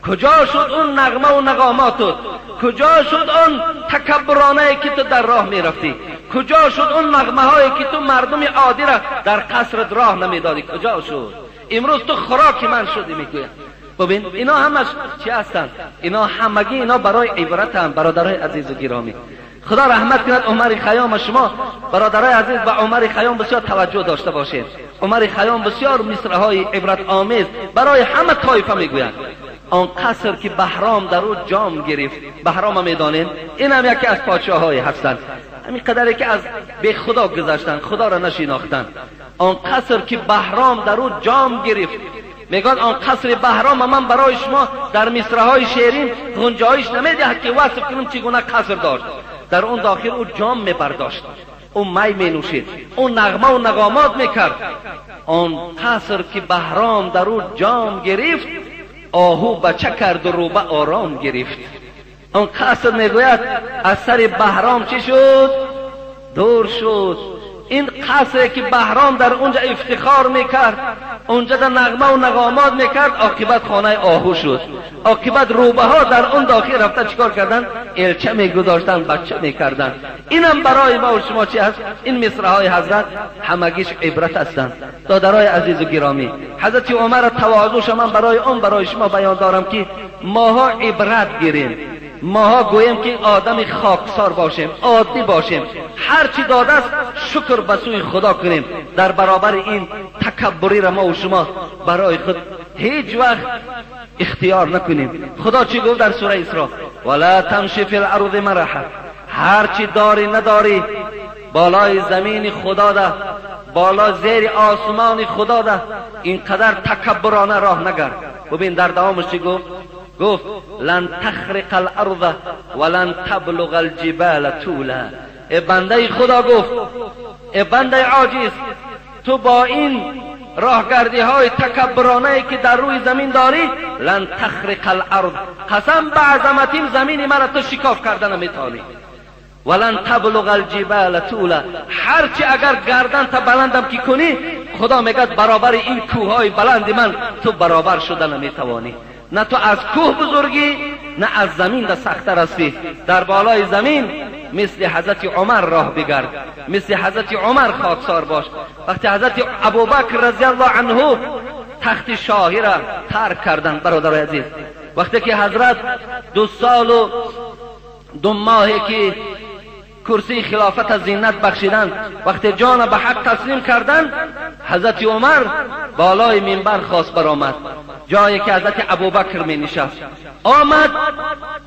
Speaker 1: کجا شد اون نغمه و نغامات؟ کجا شد اون تکبرانه که تو در راه میرفتی؟ کجا شد اون نغمه هایی که تو مردم عادی را در قصرت راه نمیدادی؟ کجا شد؟ امروز تو خوراک من شدی. میگوید ببین اینا همش چی هستند؟ اینا همگی اینا برای عبرت هم. برادرای عزیز و گرامی، خدا رحمت کند عمر خیام. شما برادرای عزیز به عمر خیام بسیار توجه داشته باشید. عمر خیام بسیار مصرع‌های عبرت آمیز برای همه طایفه میگوید. آن قصر که بهرام در او جام گرفت، بهرام میدانین، این هم یکی از پادشاه‌های هستند، همین قدری که از به خدا گذشتن، خدا را نشناختن. آن قصر که بهرام در او جام گرفت، میگن آن قصر بهرام من برای شما در مصرع‌های شیرین گنجایش نمیدهد که وصف کنم چگونه قصر داشت. در اون داخل او جام میبرداشت، او می مینوشید، او نغمه و نغامات میکرد. آن قصر که بهرام در او جام گرفت، آهو بچه کرد و روبه آرام گرفت. آن قصر میگوید از سر بهرام چی شد؟ دور شد. این قصری که بهرام در اونجا افتخار میکرد، اونجا در نغمه و نغامات میکرد، عاقبت خانه آهو شد. عاقبت روبه ها در اون داخل رفته چیکار کردن؟ الچه میگذاشتن، بچه میکردن. اینم برای ما و شما چی هست؟ این مصرع های حضرت همگیش عبرت هستند. دادرای عزیز و گرامی، حضرت عمر تواضعش من برای اون برای شما بیان دارم که ماها عبرت گیریم، ماها گوییم که آدم خاکسار باشیم، عادی باشیم، هر چی داده است شکر به سوی خدا کنیم. در برابر این تکبری را ما و شما برای خود هیچ وقت اختیار نکنیم. خدا چی گفت در سوره اسراء؟ ولا تمشی فی الارض مرحا. هر چی داری نداری بالای زمین خدا ده، بالا زیر آسمان خدا ده، اینقدر تکبرانه راه نگرد. ببین در دوامش چی گفت؟ گفت لن تخرق الارض ولن تبلغ الجبال طولا. ای بنده خدا، گفت ای بنده عاجز، تو با این راهگردی های تکبرانه که در روی زمین داری، لن تخرق الارض، قسم به عظمتیم زمین مرا تو شکاف کردن نمیتونی، ولن تبلغ الجبال طولا. هرچی اگر گردن تا بلندم که کنی، خدا میگه برابر این کوههای بلند من تو برابر شدن نمیتوانی. نه تو از کوه بزرگی، نه از زمین ده سخت‌تر هستی. در بالای زمین مثل حضرت عمر راه بگرد، مثل حضرت عمر خاکسار باش. وقتی حضرت ابوبکر رضی الله عنه تخت شاهی را ترک کردند، برادر عزیز، وقتی که حضرت 2 سال و 2 ماهی که کرسی خلافت زینت بخشیدند، وقتی جان به حق تسلیم کردند، حضرت عمر بالای منبر خواست برآمد، جایی که حضرت ابوبکر می نشست. آمد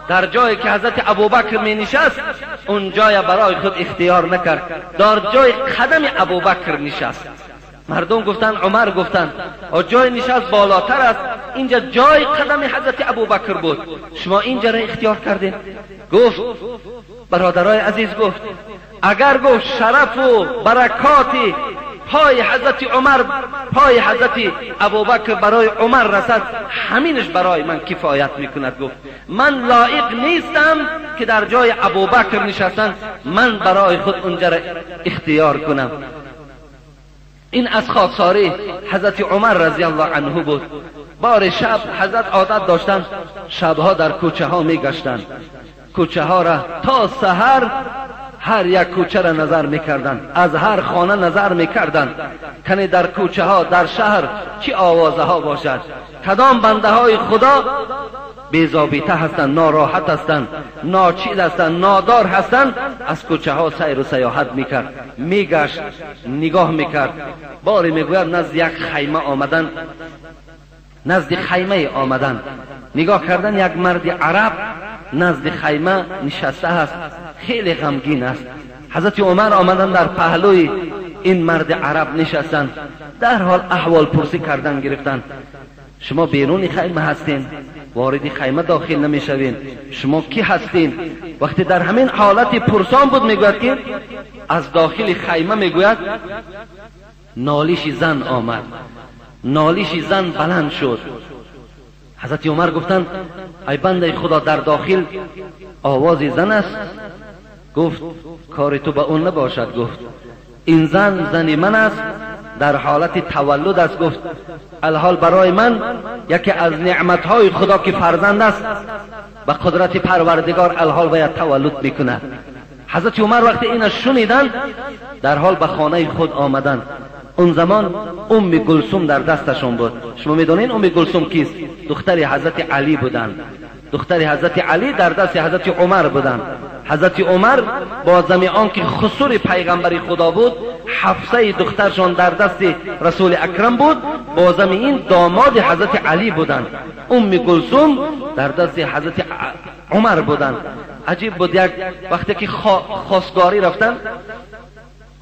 Speaker 1: در جایی که حضرت ابوبکر می نشست، اون جای برای خود اختیار نکرد، در جای قدم ابوبکر نشست. مردم گفتن، عمر گفتن جای نشست بالاتر است، اینجا جای قدم حضرت ابوبکر بود، شما اینجا را اختیار کردین. گفت برادرای عزیز، گفت اگر گفت شرف و برکات پای حضرت عمر، پای حضرت ابوبکر برای عمر رسد، همینش برای من کفایت میکند. گفت من لایق نیستم که در جای ابوبکر نشستن، من برای خود اونجا را اختیار کنم. این از خاکساری حضرت عمر رضی الله عنه بود. بار شب حضرت عادت داشتن شبها در کوچه ها میگشتند، کوچه ها را تا سحر هر یک کوچه را نظر میکردند، از هر خانه نظر میکردند کنی در کوچه ها در شهر چی آوازه ها باشد، کدام بنده های خدا بی‌ضابطه هستند، ناراحت هستند، ناچیز هستند، نادار هستند. از کوچه ها سیر و سیاحت میکرد، میگشت، نگاه میکرد. باری میگوید نزد یک خیمه آمدن، نزد خیمه آمدن، نگاه کردن یک مرد عرب نزد خیمه نشسته است، خیلی غمگین است. حضرت عمر آمدن در پهلوی این مرد عرب نشستند، در حال احوال پرسی کردن گرفتن. شما بیرون خیمه هستین، وارد خیمه داخل نمیشوین، شما کی هستین؟ وقتی در همین حالت پرسان بود، میگوید که از داخل خیمه میگوید نالیش زن آمد، نالیش زن بلند شد. حضرت عمر گفتند ای بنده خدا، در داخل آواز زن است. گفت کار تو به اون نباشد. گفت این زن زن من است، در حالت تولد است. گفت الحال برای من یکی از نعمتهای خدا که فرزند است، به قدرت پروردگار الحال باید تولد میکند. حضرت عمر وقتی این شنیدند در حال به خانه خود آمدند. اون زمان ام کلثوم در دستشان بود. شما میدونین ام کلثوم کیست؟ دختر حضرت علی بودند. دختر حضرت علی در دست حضرت عمر بودند. حضرت عمر با زمی آن که خسور پیغمبر خدا بود، حفصه دخترشان در دست رسول اکرم بود، با زمی این داماد حضرت علی بودند. ام کلثوم در دست حضرت عمر بودند. عجیب بود، یک وقتی که خواستگاری رفتن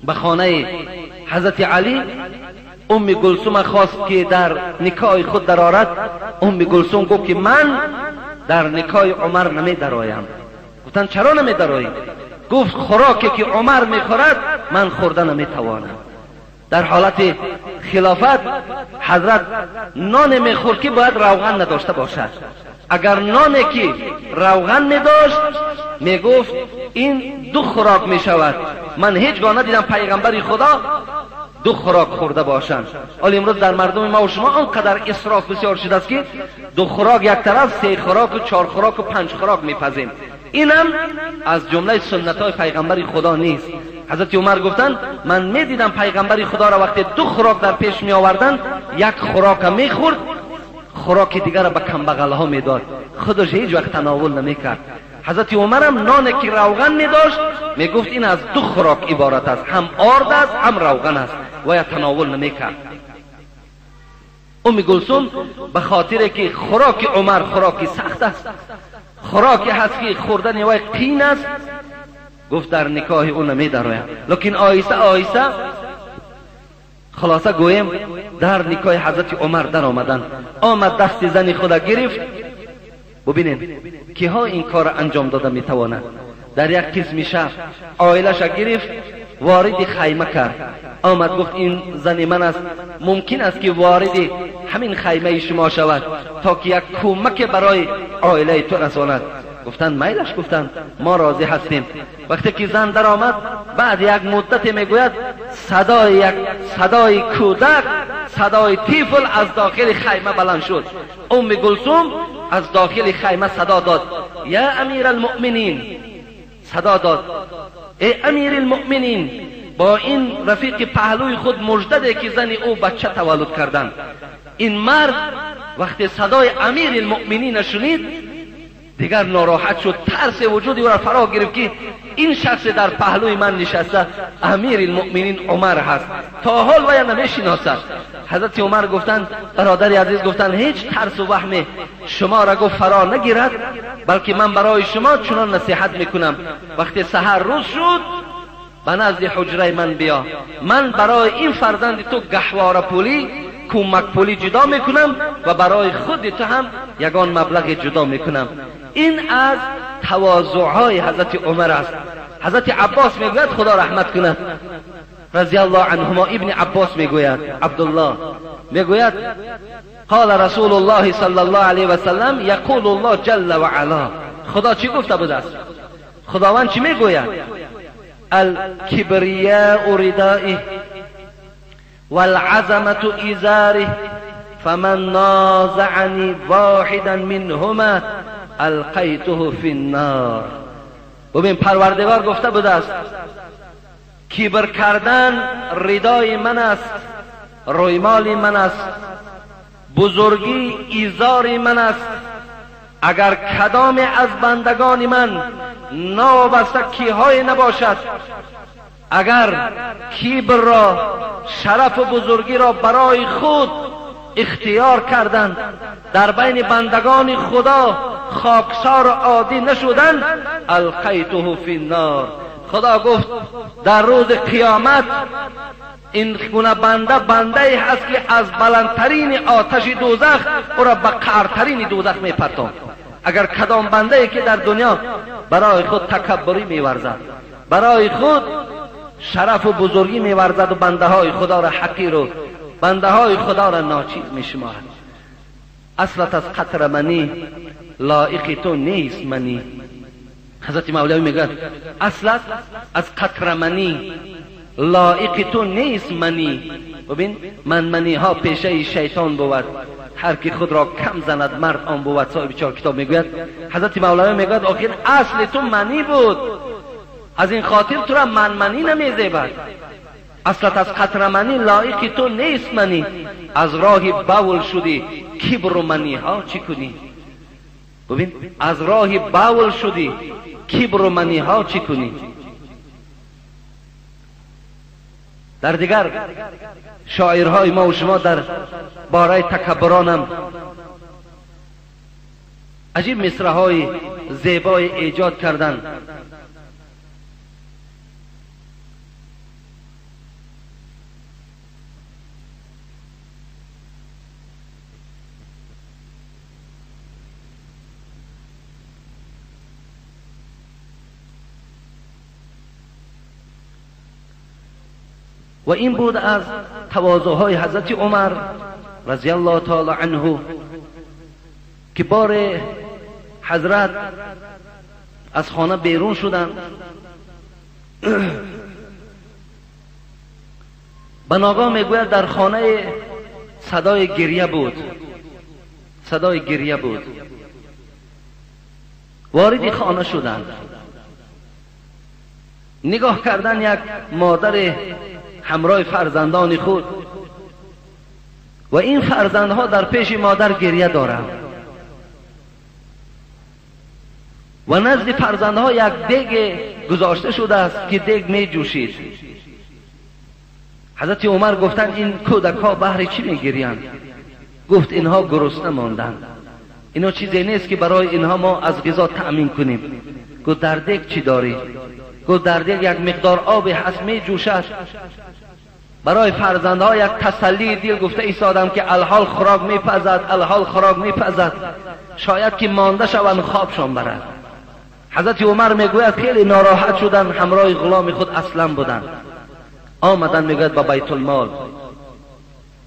Speaker 1: به خانه حضرت علی، ام کلثوم خواست که در نکاح خود درآرد. ام کلثوم گفت که من در نکاح عمر نمی درآیم. گفتن چرا نمی درآیی؟ گفت خوراکی که عمر میخورد من خورده نمیتوانم. در حالت خلافت حضرت نان میخورد که باید روغن نداشته باشد. اگر نانی که روغن میداشت میگفت این دو خوراک میشود. من هیچگاه ندیدم پیغمبر خدا دو خوراک خورده باشند. حالا امروز در مردم ما و شما آنقدر اسراف بسیار شده است که دو خوراک یک طرف، سه خوراک و چهار خوراک و پنج خوراک میپزیم. اینم از جمله سنت های پیغمبر خدا نیست. حضرت عمر گفتند من میدیدم پیغمبر خدا را وقتی دو خوراک در پیش می آوردند، یک خوراک میخورد، خوراک دیگر را به کمبغل ها میداد، خودش هیچ وقت تناول نمیکرد. حضرت عمر هم نان که روغن میداشت میگفت این از دو خوراک عبارت است، هم آرد است هم روغن است، و یا تناول نمیکرد. ام کلثوم به خاطر که خوراک عمر خوراکی سخت است، خوراکی هست که خوردن وی قین است، گفت در نکاح او نمیدرایم. لیکن آهسته آهسته خلاصه گویم در نکاح حضرت عمر در آمدن. آمد دست زن خود گرفت. ببینید که ها این کار انجام داده میتواند. در یک قسم شب عائلش گرفت وارد خیمه کرد. آمد گفت این زن من است، ممکن است که وارد همین خیمه شما شود تا که یک کمک برای عائله تو رساند. گفتند میلش، گفتند ما راضی هستیم. وقتی که زن در آمد، بعد یک مدت میگوید صدای کودک، صدای طفل از داخل خیمه بلند شد. ام کلثوم از داخل خیمه صدا داد یا امیر المؤمنین، صدا داد ای امیر المؤمنین. با این رفیق پهلوی خود مژده که زن او بچه تولد کردن. این مرد وقتی صدای امیر المؤمنین شنید دیگر ناراحت شد، ترس وجودی او را فرا گرفت که این شخص در پهلوی من نشسته امیر المؤمنین عمر هست، تا حال وی نمیشناسد. حضرت عمر گفتند برادر عزیز، گفتند هیچ ترس و وهم شما را گفت فرا نگیرد، بلکه من برای شما چنان نصیحت میکنم. وقتی سحر روز شد به نزد حجره من بیا، من برای این فرزند تو گهواره پولی، کمک پولی جدا میکنم و برای خود تو هم یگان مبلغ جدا میکنم. این از تواضعهای حضرت عمر است. حضرت عباس میگوید خدا رحمت کند رضی الله عنهما، ابن عباس میگوید، عبدالله میگوید قال رسول الله صلی الله علیه و سلم یقول الله جل و علا. خدا چی گفته بود است؟ خداوند چی میگوید؟ الکبریاء ردائه والعظمة ازاره فمن نازعنی واحدا منهما القیته فی النار. ببین پروردگار گفته بوده است کبر کردن ردای من است، رویمال من است، بزرگی ایزار من است. اگر کدام از بندگان من نابسته کیهای نباشد، اگر کبر را، شرف و بزرگی را برای خود اختیار کردند، در بین بندگان خدا خاکسار و عادی نشدند، القیته فی النار. خدا گفت در روز قیامت این گونه بنده بنده ای هست که از بلندترین آتش دوزخ او را به قعرترین دوزخ میپرتم. اگر کدام بنده ای که در دنیا برای خود تکبری میورزد، برای خود شرف و بزرگی میورزد و بنده های خدا را حقیر و بنده های خدا را ناچیز میشمارد، اصلت از قطر منی لایق تو نیست منی. حضرت مولوی میگه اصلت از قطر منی لایق تو نیست منی. ببین من منی ها پیشه شیطان بود، هر کی خود را کم زند مرد آن بود. صاحب چهار کتاب میگوید حضرت مولوی میگوید آخر اصل تو منی بود، از این خاطر تو را من منی نمیزیبد. اصلت از قطر منی لایق تو نیست منی، از راه بول شدی کبر و منی ها چی کنی؟ ببین از راه بول شدی کبر و منی ها چی کنی؟ در دیگر شاعرهای ما و شما در باره تکبرانم عجیب مصرع‌های زیبای ایجاد کردند. و این بود از تواضعهای حضرت عمر رضی الله تعالی عنه که بار حضرت از خانه بیرون شدند. به ناگاه میگوید در خانه صدای گریه بود، صدای گریه بود. وارد خانه شدند، نگاه کردن یک مادر همراه فرزندان خود و این فرزندها در پیش مادر گریه دارند و نزد فرزندها یک دیگ گذاشته شده است که دیگ می جوشید. حضرت عمر گفتند این کودک ها بهر چی می گریند؟ گفت اینها گرسنه ماندند، اینا چیزی نیست که برای اینها ما از غذا تأمین کنیم. گفت در دیگ چی داری؟ گفت در دیگ یک مقدار آب هست می جوشد. برای فرزندها یک تسلی دل گفته ایستادم که الحال خوراک میپزد، الحال خوراک میپزد، شاید که مانده شوند خوابشان برد. حضرت عمر میگوید خیلی ناراحت شدن، همراه غلام خود اسلم بودند. آمدن میگوید به بیت المال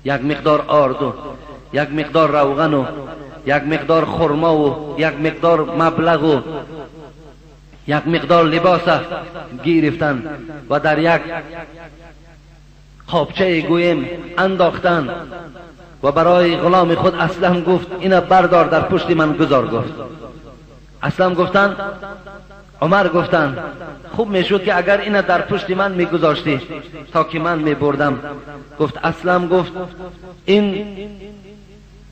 Speaker 1: یک مقدار آرد و یک مقدار روغن و یک مقدار خرما و یک مقدار مبلغ و یک مقدار لباس گرفتن و در یک قابچه گویم انداختن و برای غلام خود اسلم گفت اینا بردار در پشت من گذار. گفت اسلم گفتن عمر گفتن خوب میشد که اگر اینا در پشت من میگذاشتی تا که من میبردم. گفت اسلم گفت این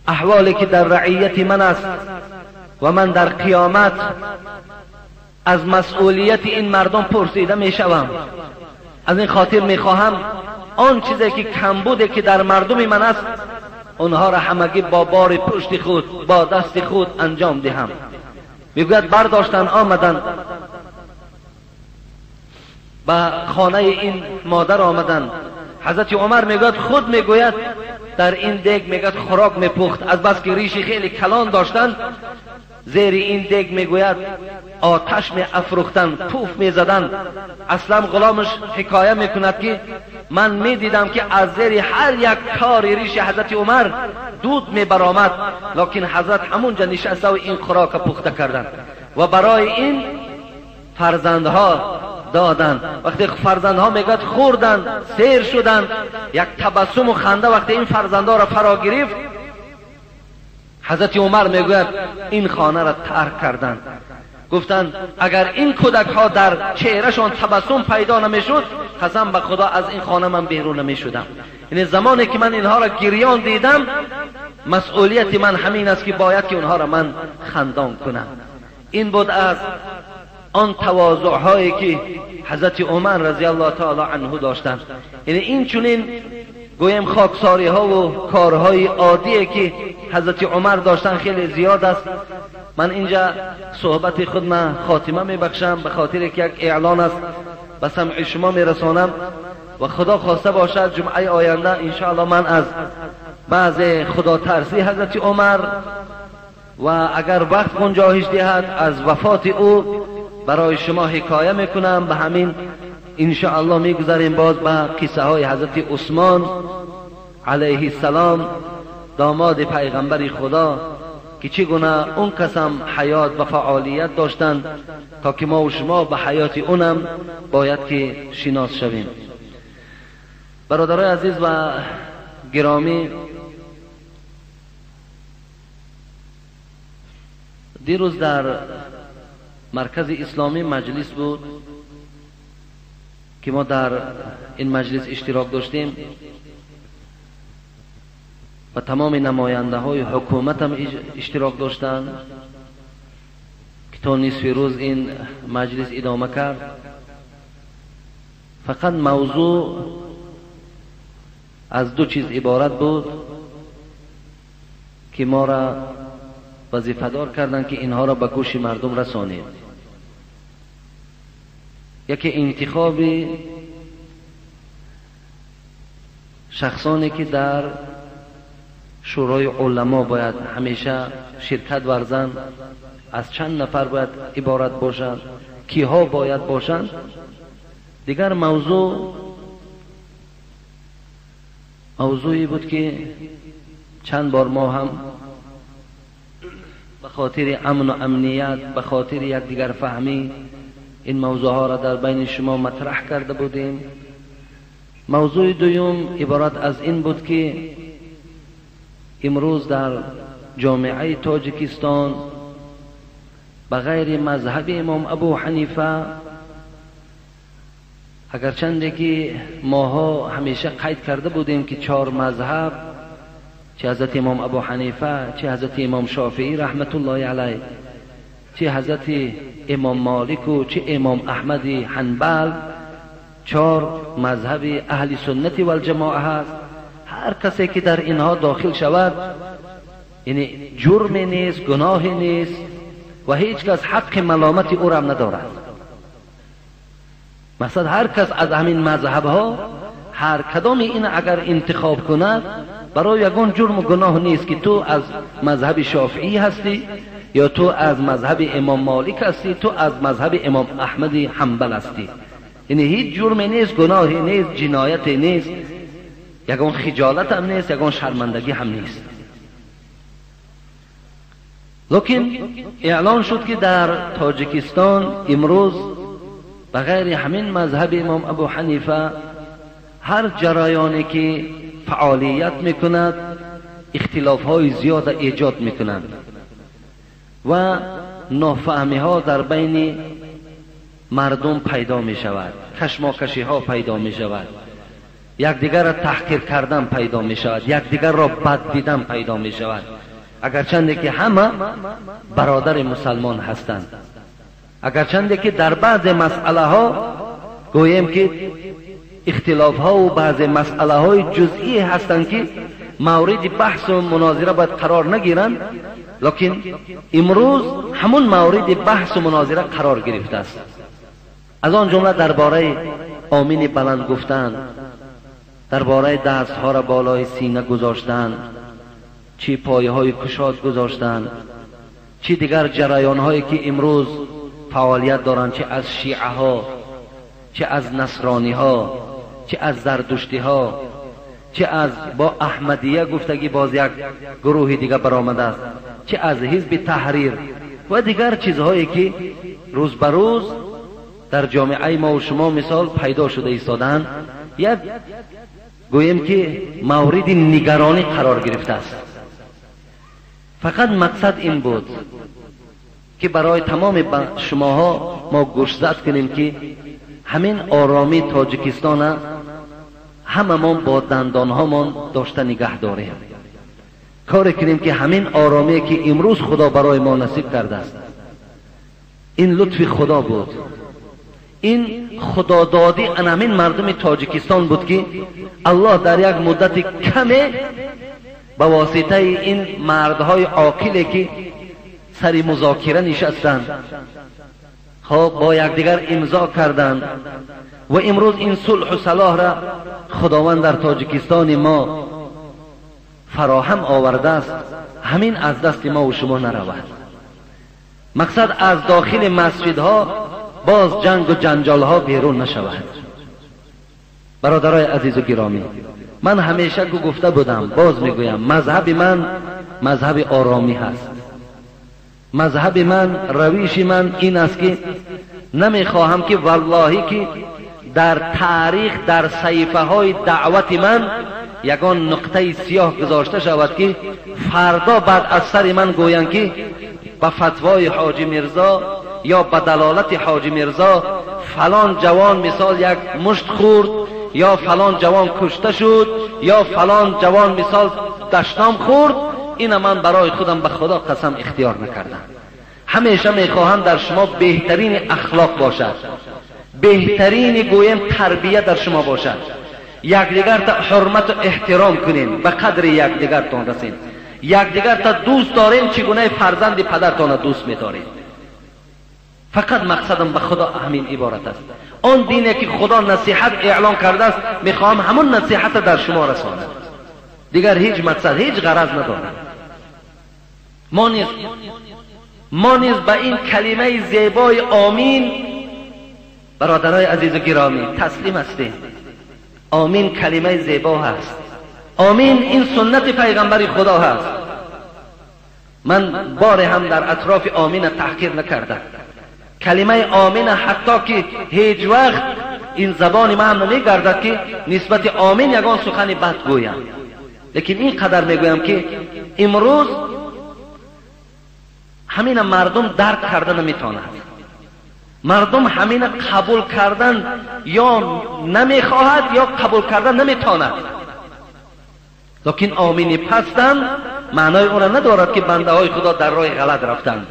Speaker 1: احوالی که در رعیت من است و من در قیامت از مسئولیت این مردم پرسیده میشوم، از این خاطر میخواهم آن چیزی که کمبوده که در مردم من است آنها را همگی با بار پشت خود با دست خود انجام دهم. میگوید برداشتن آمدن به خانه این مادر آمدن. حضرت عمر میگوید خود میگوید در این دیگ میگوید خوراک میپخت، از بس که ریشی خیلی کلان داشتن زیر این دیگ میگوید آتش می افروختن، پوف می زدن. اصلا غلامش حکایه میکند که من میدیدم که از زیر هر یک تار ریش حضرت عمر دود می برآمد، لکن حضرت همونجا نشسته و این خوراک پخته کردن و برای این فرزندها دادن. وقتی فرزندها میگوید خوردن سیر شدن، یک تبسم و خنده وقتی این فرزندها را فرا گرفت، حضرت عمر میگوید این خانه را ترک کردند. گفتند اگر این کودک ها در چهرهشان تبسم پیدا نمیشد قسم به خدا از این خانه من بیرون نمیشدم. یعنی زمانی که من اینها را گریان دیدم مسئولیت من همین است که باید که اونها را من خندان کنم. این بود از آن تواضع هایی که حضرت عمر رضی الله تعالی عنه داشتند. یعنی این چنین گویم خاکساری ها و کارهای عادیه که حضرت عمر داشتن خیلی زیاد است. من اینجا صحبت خود من خاتمه میبخشم به خاطر که یک اعلان است به سمع شما میرسانم و خدا خواسته باشد جمعه آینده انشاءالله من از بعض خدا ترسی حضرت عمر و اگر وقت گنجایش دهد از وفات او برای شما حکایه میکنم. به همین انشاءالله میگذاریم باز به قصه های حضرت عثمان علیه السلام داماد پیغمبر خدا که چگونه اون کسم حیات و فعالیت داشتند تا که ما و شما به حیات اونم باید که شناس شویم. برادرای عزیز و گرامی، دیروز در مرکز اسلامی مجلس بود که ما در این مجلس اشتراک داشتیم و تمام نماینده های حکومت هم اشتراک داشتند که که تا نصف روز این مجلس ادامه کرد، فقط موضوع از دو چیز عبارت بود که ما را وظیفه‌دار کردند که اینها را به گوش مردم رسانیم. یکی انتخاب شخصانی که در شورای علما باید همیشه شرکت ورزند، از چند نفر باید عبارت باشند، کیها باید باشند. دیگر موضوعی بود که چند بار ما هم به خاطر امن و امنیت، به خاطر یکدیگر فهمی این موضوع ها را در بین شما مطرح کرده بودیم. موضوع دوم عبارت از این بود که امروز در جامعه تاجیکستان به غیر مذهب امام ابو حنیفه، اگرچنده که ماها همیشه قید کرده بودیم که چهار مذهب، چه حضرت امام ابو حنیفه، چه حضرت امام شافعی رحمت الله علیه، چه حضرت امام مالک و چه امام احمد حنبل، چهار مذهب اهل سنت و الجماعه هست. هر کسی که در اینها داخل شود یعنی جرم نیست، گناه نیست و هیچ کس حق ملامت او را ندارد. مثلا هر کس از همین مذهب ها هر کدام این اگر انتخاب کند برای یگان جرم و گناه نیست که تو از مذهب شافعی هستی یا تو از مذهب امام مالک هستی، تو از مذهب امام احمد حنبل هستی. یعنی هیچ جرمی نیست، گناهی نیست، جنایتی نیست، یگان خجالت هم نیست، یگان شرمندگی هم نیست. لیکن اعلان شد که در تاجیکستان امروز به غیر همین مذهب امام ابو حنیفه هر جریانی که فعالیت میکند اختلاف های زیاد ایجاد میکنند و نافهمی ها در بین مردم پیدا می شود، کشماکشی ها پیدا می شود، یکدیگر را تحقیر کردن پیدا می شود، یکدیگر را بد دیدن پیدا می شود. اگرچنده که همه برادر مسلمان هستند، اگرچنده که در بعض مسئله ها گوییم که اختلاف ها و بعض مسئله های جزئی هستند که مورد بحث و مناظره باید قرار نگیرند، لیکن امروز همون مورد بحث و مناظره قرار گرفته است. از آن جمله درباره آمین بلند گفتن، درباره دستها را بالای سینه گذاشتن، چی پایه های کشاد گذاشتن، چی دیگر جریان هایی که امروز فعالیت دارند، چه از شیعه ها، چه از نصرانی ها، چه از زردشتی ها، چه از با احمدیه گفتگی باز یک گروه دیگر برآمده است، چه از حزب تحریر و دیگر چیزهایی که روز به روز در جامعه ما و شما مثال پیدا شده ایستادند، یک گوییم که مورد نگرانی قرار گرفته است. فقط مقصد این بود که برای تمام شماها ما گوشزد کنیم که همین آرامی تاجیکستان هممان با دندانهامان داشته نگه داریم. کاری کنیم که همین آرامی که امروز خدا برای ما نصیب کرده است، این لطف خدا بود، این خدادادی همین مردم تاجیکستان بود که الله در یک مدت کمی به واسطه این مردهای عاقلی که سر مذاکره نشستند، خب با یکدیگر امضا کردند و امروز این صلح و صلاح را خداوند در تاجیکستان ما فراهم آورده است، همین از دست ما و شما نرود. مقصد از داخل مسجدها باز جنگ و جنجال ها بیرون نشود. برادرای عزیز و گرامی، من همیشه گفته بودم، باز میگویم، مذهب من مذهب آرامی هست. مذهب من، رویش من این است که نمیخواهم که واللهی که در تاریخ، در صحیفه های دعوت من یگان نقطه سیاه گذاشته شود که فردا بعد از سر من گویند که به فتوای حاجی میرزا یا به دلالت حاجی میرزا فلان جوان مثال یک مشت خورد، یا فلان جوان کشته شد، یا فلان جوان مثال دشنام خورد. این من برای خودم به خدا قسم اختیار نکردم. ҳамеша мехоҳам дар шумо беҳтарини ахлоқ бошад, беҳтарини гӯем тарбия дар шумо бошад. Якдигарта ҳурмату эҳтиром кунем, ба қадри якдигартон расем, якдигарта дӯст дорем, чӣ гунаи фарзанди падартона дӯст медорем. Фақат мақсадам ба Худо ҳамин иборат аст. Он дине ки Худо насиҳат эълон кардааст, мехоҳам ҳамон насиҳата дар шумо расонам. Дигар ҳеҷ мақсад, ҳеҷ ғараз надорам. Мо низ ба ин калимаи зебои омин, бародарои азизу гиромӣ, таслим ҳастем. Омин калимаи зебо ҳаст. Омин ин суннати пайғамбари Худо ҳаст. Ман боре ҳам дар атрофи омина таҳқир накардам. Калимаи омина ҳатто ки ҳеҷ вақт ин забони ман намегардад ки нисбати омин ягон сухани бад гӯям. Лекин ин қадар мегӯям ки имрӯз ҳамина мардум дарк карда наметавонад. Мардум ҳамина қабул кардан ё намехоҳад ё қабул кардан наметавонад. Лекин омини пастам маънои онро надорад ки бандаҳои Худо дар роҳи ғалат рафтанд.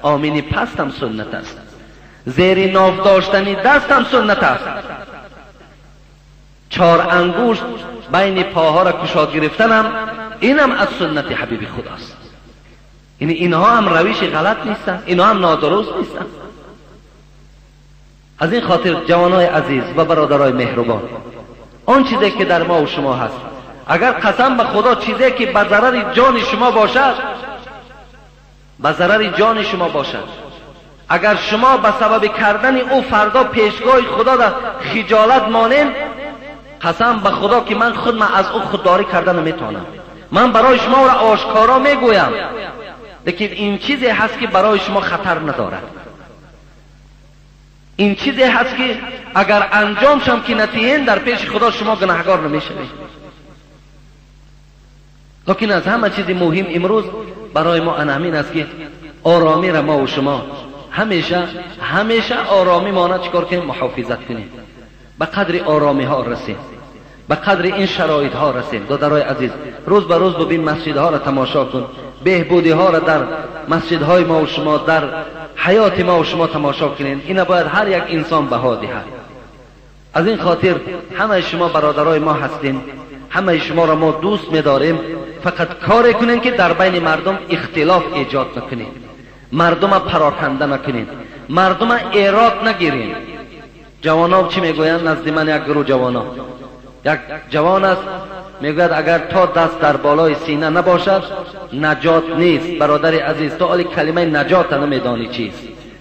Speaker 1: Омини пастам суннат аст. Зери ноф доштани дастам суннат аст. Чор ангушт байни поҳоро кушод гирифтанам инам аз суннати ҳабиби Худост. Яъне инҳо ҳам равиши ғалат нестанд, инҳо ҳам нодуруст нестанд. Аз ин хотир ҷавонои азиз ва бародарои меҳрубон, он чизе ки дар мо ва шумо ҳаст, агар қасам ба Худо чизе ки ба зарари ҷони шумо бошад, ба зарари ҷони шумо бошад, агар шумо ба сабаби кардани ӯ фардо пешгоҳи Худо дар хиҷолат монем, қасам ба Худо ки ман худма аз ӯ худдорӣ карда наметавонам. Ман барои шумо ӯро ошкоро мегӯям, лекин ин чизе ҳаст ки барои шумо хатар надорад. Ин чизе ҳаст ки агар анҷом шам ки натиҳен, дар пеши Худо шумо гунаҳгор намешавед. Лекин аз ҳама чизи муҳим имрӯз барои мо ана ҳамин аст ки оромиро мо ва шумо ҳамеша ҳамеша оромӣ мона чикор кунем? Муҳофизат кунем, ба қадри оромиҳо расем, ба қадри ин шароитҳо расем. Додарои азиз, рӯз ба рӯз бибин масҷидҳоро тамошо кун, беҳбудиҳоро дар масҷидҳои мо ва шумо, дар ҳаёти мо ва шумо тамошо кунед. Ина бояд ҳар як инсон баҳо диҳад. Аз ин хотир ҳамаи шумо бародарои мо ҳастем, ҳамаи шуморо мо дӯст медорем. Фақат коре кунем ки дар байни мардум ихтилоф эҷод накунем, мардума пароканда накунем, мардума эрод нагирем. Ҷавонҳо чӣ мегӯянд? Назди ман як гурӯҳ ҷавонҳо, як ҷавон аст, мегӯяд агар то даст дар болои сина набошад наҷот нест. Бародари азиз, то оли калимаи наҷота намедонӣ чист.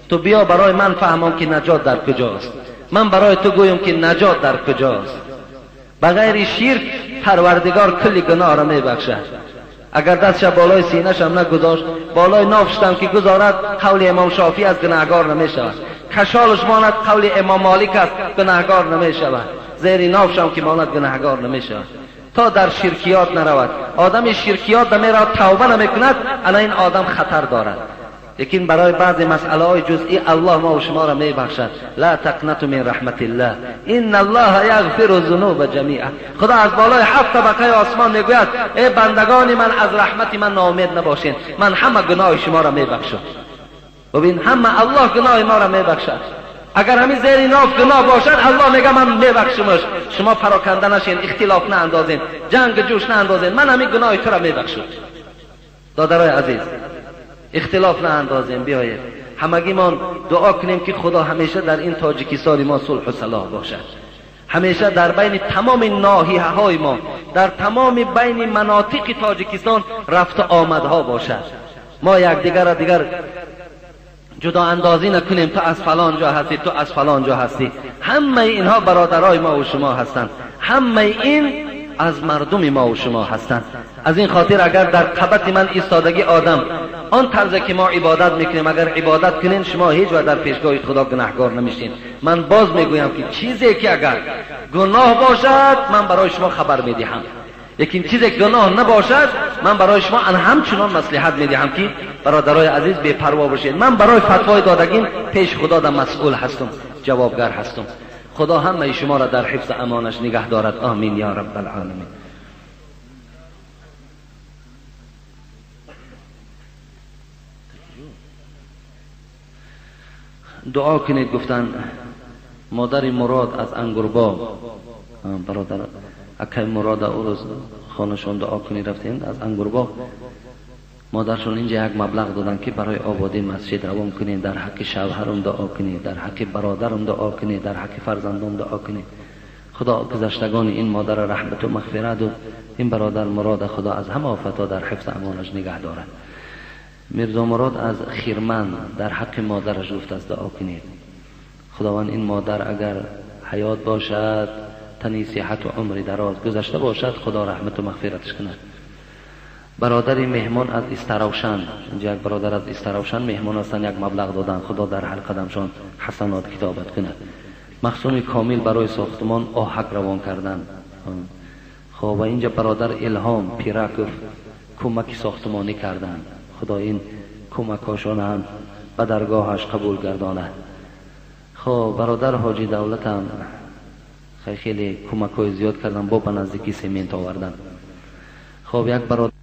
Speaker 1: Ту биё барои ман фаҳмон ки наҷот дар куҷост. Ман барои ту гӯям ки наҷот дар куҷост. Ба ғайри ширк Парвардигор кулли гуноҳро мебахшад. Агар дастша болои синашам нагузошт, болои нофшам ки гузорад, қавли имом Шофиъ аз гунаҳгор намешавад. Кашолаш монад, қавли имом Молик аст, гунаҳгор намешавад. Зери нофшам ки монад, гунаҳгор намешавад. То дар ширкиёт наравад. Одами ширкиёт намеравад, тавба намекунад, ана ин одам хатар дорад. Лекин барои баъзе масъалаҳои ҷузъӣ Аллоҳ мо ва шуморо мебахшад. Ла тақнату мин раҳматиллаҳ, инна Аллоҳа яғфиру зунуба ҷамиа. Худо аз болои ҳафт табақаи осмон мегӯяд: эй бандагони ман, аз раҳмати ман ноумед набошед, ман ҳама гуноҳи шуморо мебахшам. Бибин, ҳама Аллоҳ гуноҳи моро мебахшад. Агар ҳамин зери ноф гуноҳ бошад, Аллоҳ мегӯяд ман мебахшумаш. Шумо пароканда нашед, ихтилоф наандозед, ҷанг ҷӯш наандозед, ман ҳамин гуноҳи туро мебахшам. Додарои азиз, ихтилоф наандозем, биёед ҳамагимон дуо кунем ки Худо ҳамеша дар ин Тоҷикистони мо сулҳу салоҳ бошад. Ҳамеша дар байни тамоми ноҳияҳои мо, дар тамоми байни манотиқи Тоҷикистон рафту омадҳо бошад. Мо якдигарро дигар ҷудо андозӣ накунем. Ту аз фалон ҷо ҳастӣ, ту аз фалон ҷо ҳастӣ. Ҳамаи инҳо бародарои мо ва шумо ҳастанд, ҳамаи ин аз мардуми мо ва шумо ҳастанд. Аз ин хотир агар дар қабати ман истодагӣ одам он тарзе ки мо ибодат мекунем, агар ибодат кунем, шумо ҳеҷ вақт дар пешгоҳи Худо гунаҳгор намешед. Ман боз мегӯям ки чизе ки агар гуноҳ бошад, ман барои шумо хабар медиҳам. Лекин чизе гуноҳ набошад, ман барои шумо ҳамчунон маслиҳат медиҳам ки бародарои азиз бепарво бошед. Ман барои фатвои додагим пеш Худо дар масъул ҳастам, ҷавобгар ҳастам. Худо ҳамаи шуморо дар ҳифзи амонаш нигаҳ дорад. Омин ё раббал оламин. Дуо кунед, гуфтанд модари Мурод аз Ангурбоғ, бародар акай Мурод ӯ рӯз хонашон дуо кунед рафтем аз Ангурбоғ, модаршон инҷа як маблағ доданд, ки барои ободии масҷид равон кунед, дар ҳаққи шавҳарам дуо кунед, дар ҳаққи бародарам дуо кунед, дар ҳаққи фарзандон дуо кунед. Худо гузаштагони ин модарро раҳмату мағфират ва ин бародар Мурод худо аз ҳама офатҳо дар ҳифз амонаш нигаҳ дорад. Мирзо Мурод аз Хирман дар ҳаққи модараш гуфтааст дуо кунед. Худованд ин модар агар ҳаёт бошад, тани сиҳату умри дароз гузашта бошад, худо раҳмату мағфираташ кунад. Бародари меҳмон аз Истаравшан, инҷа як бародар аз Истаравшан меҳмон ҳастанд, як маблағ доданд, худо дар ҳар қадамшон ҳасанот китобат кунад. Махсуми Комил барои сохтмон оҳак равон карданд. Хоб, ва инҷа бародар Илҳом Пираков кӯмаки сохтмонӣ карданд. Худо ин кӯмакҳошон ҳам ба даргоҳаш қабул гардонад. Хоб, бародар Ҳоҷи Давлатам хеле кӯмакҳои зиёд карданд, бо ба наздикӣ семент оварданд. Хоб, як бародар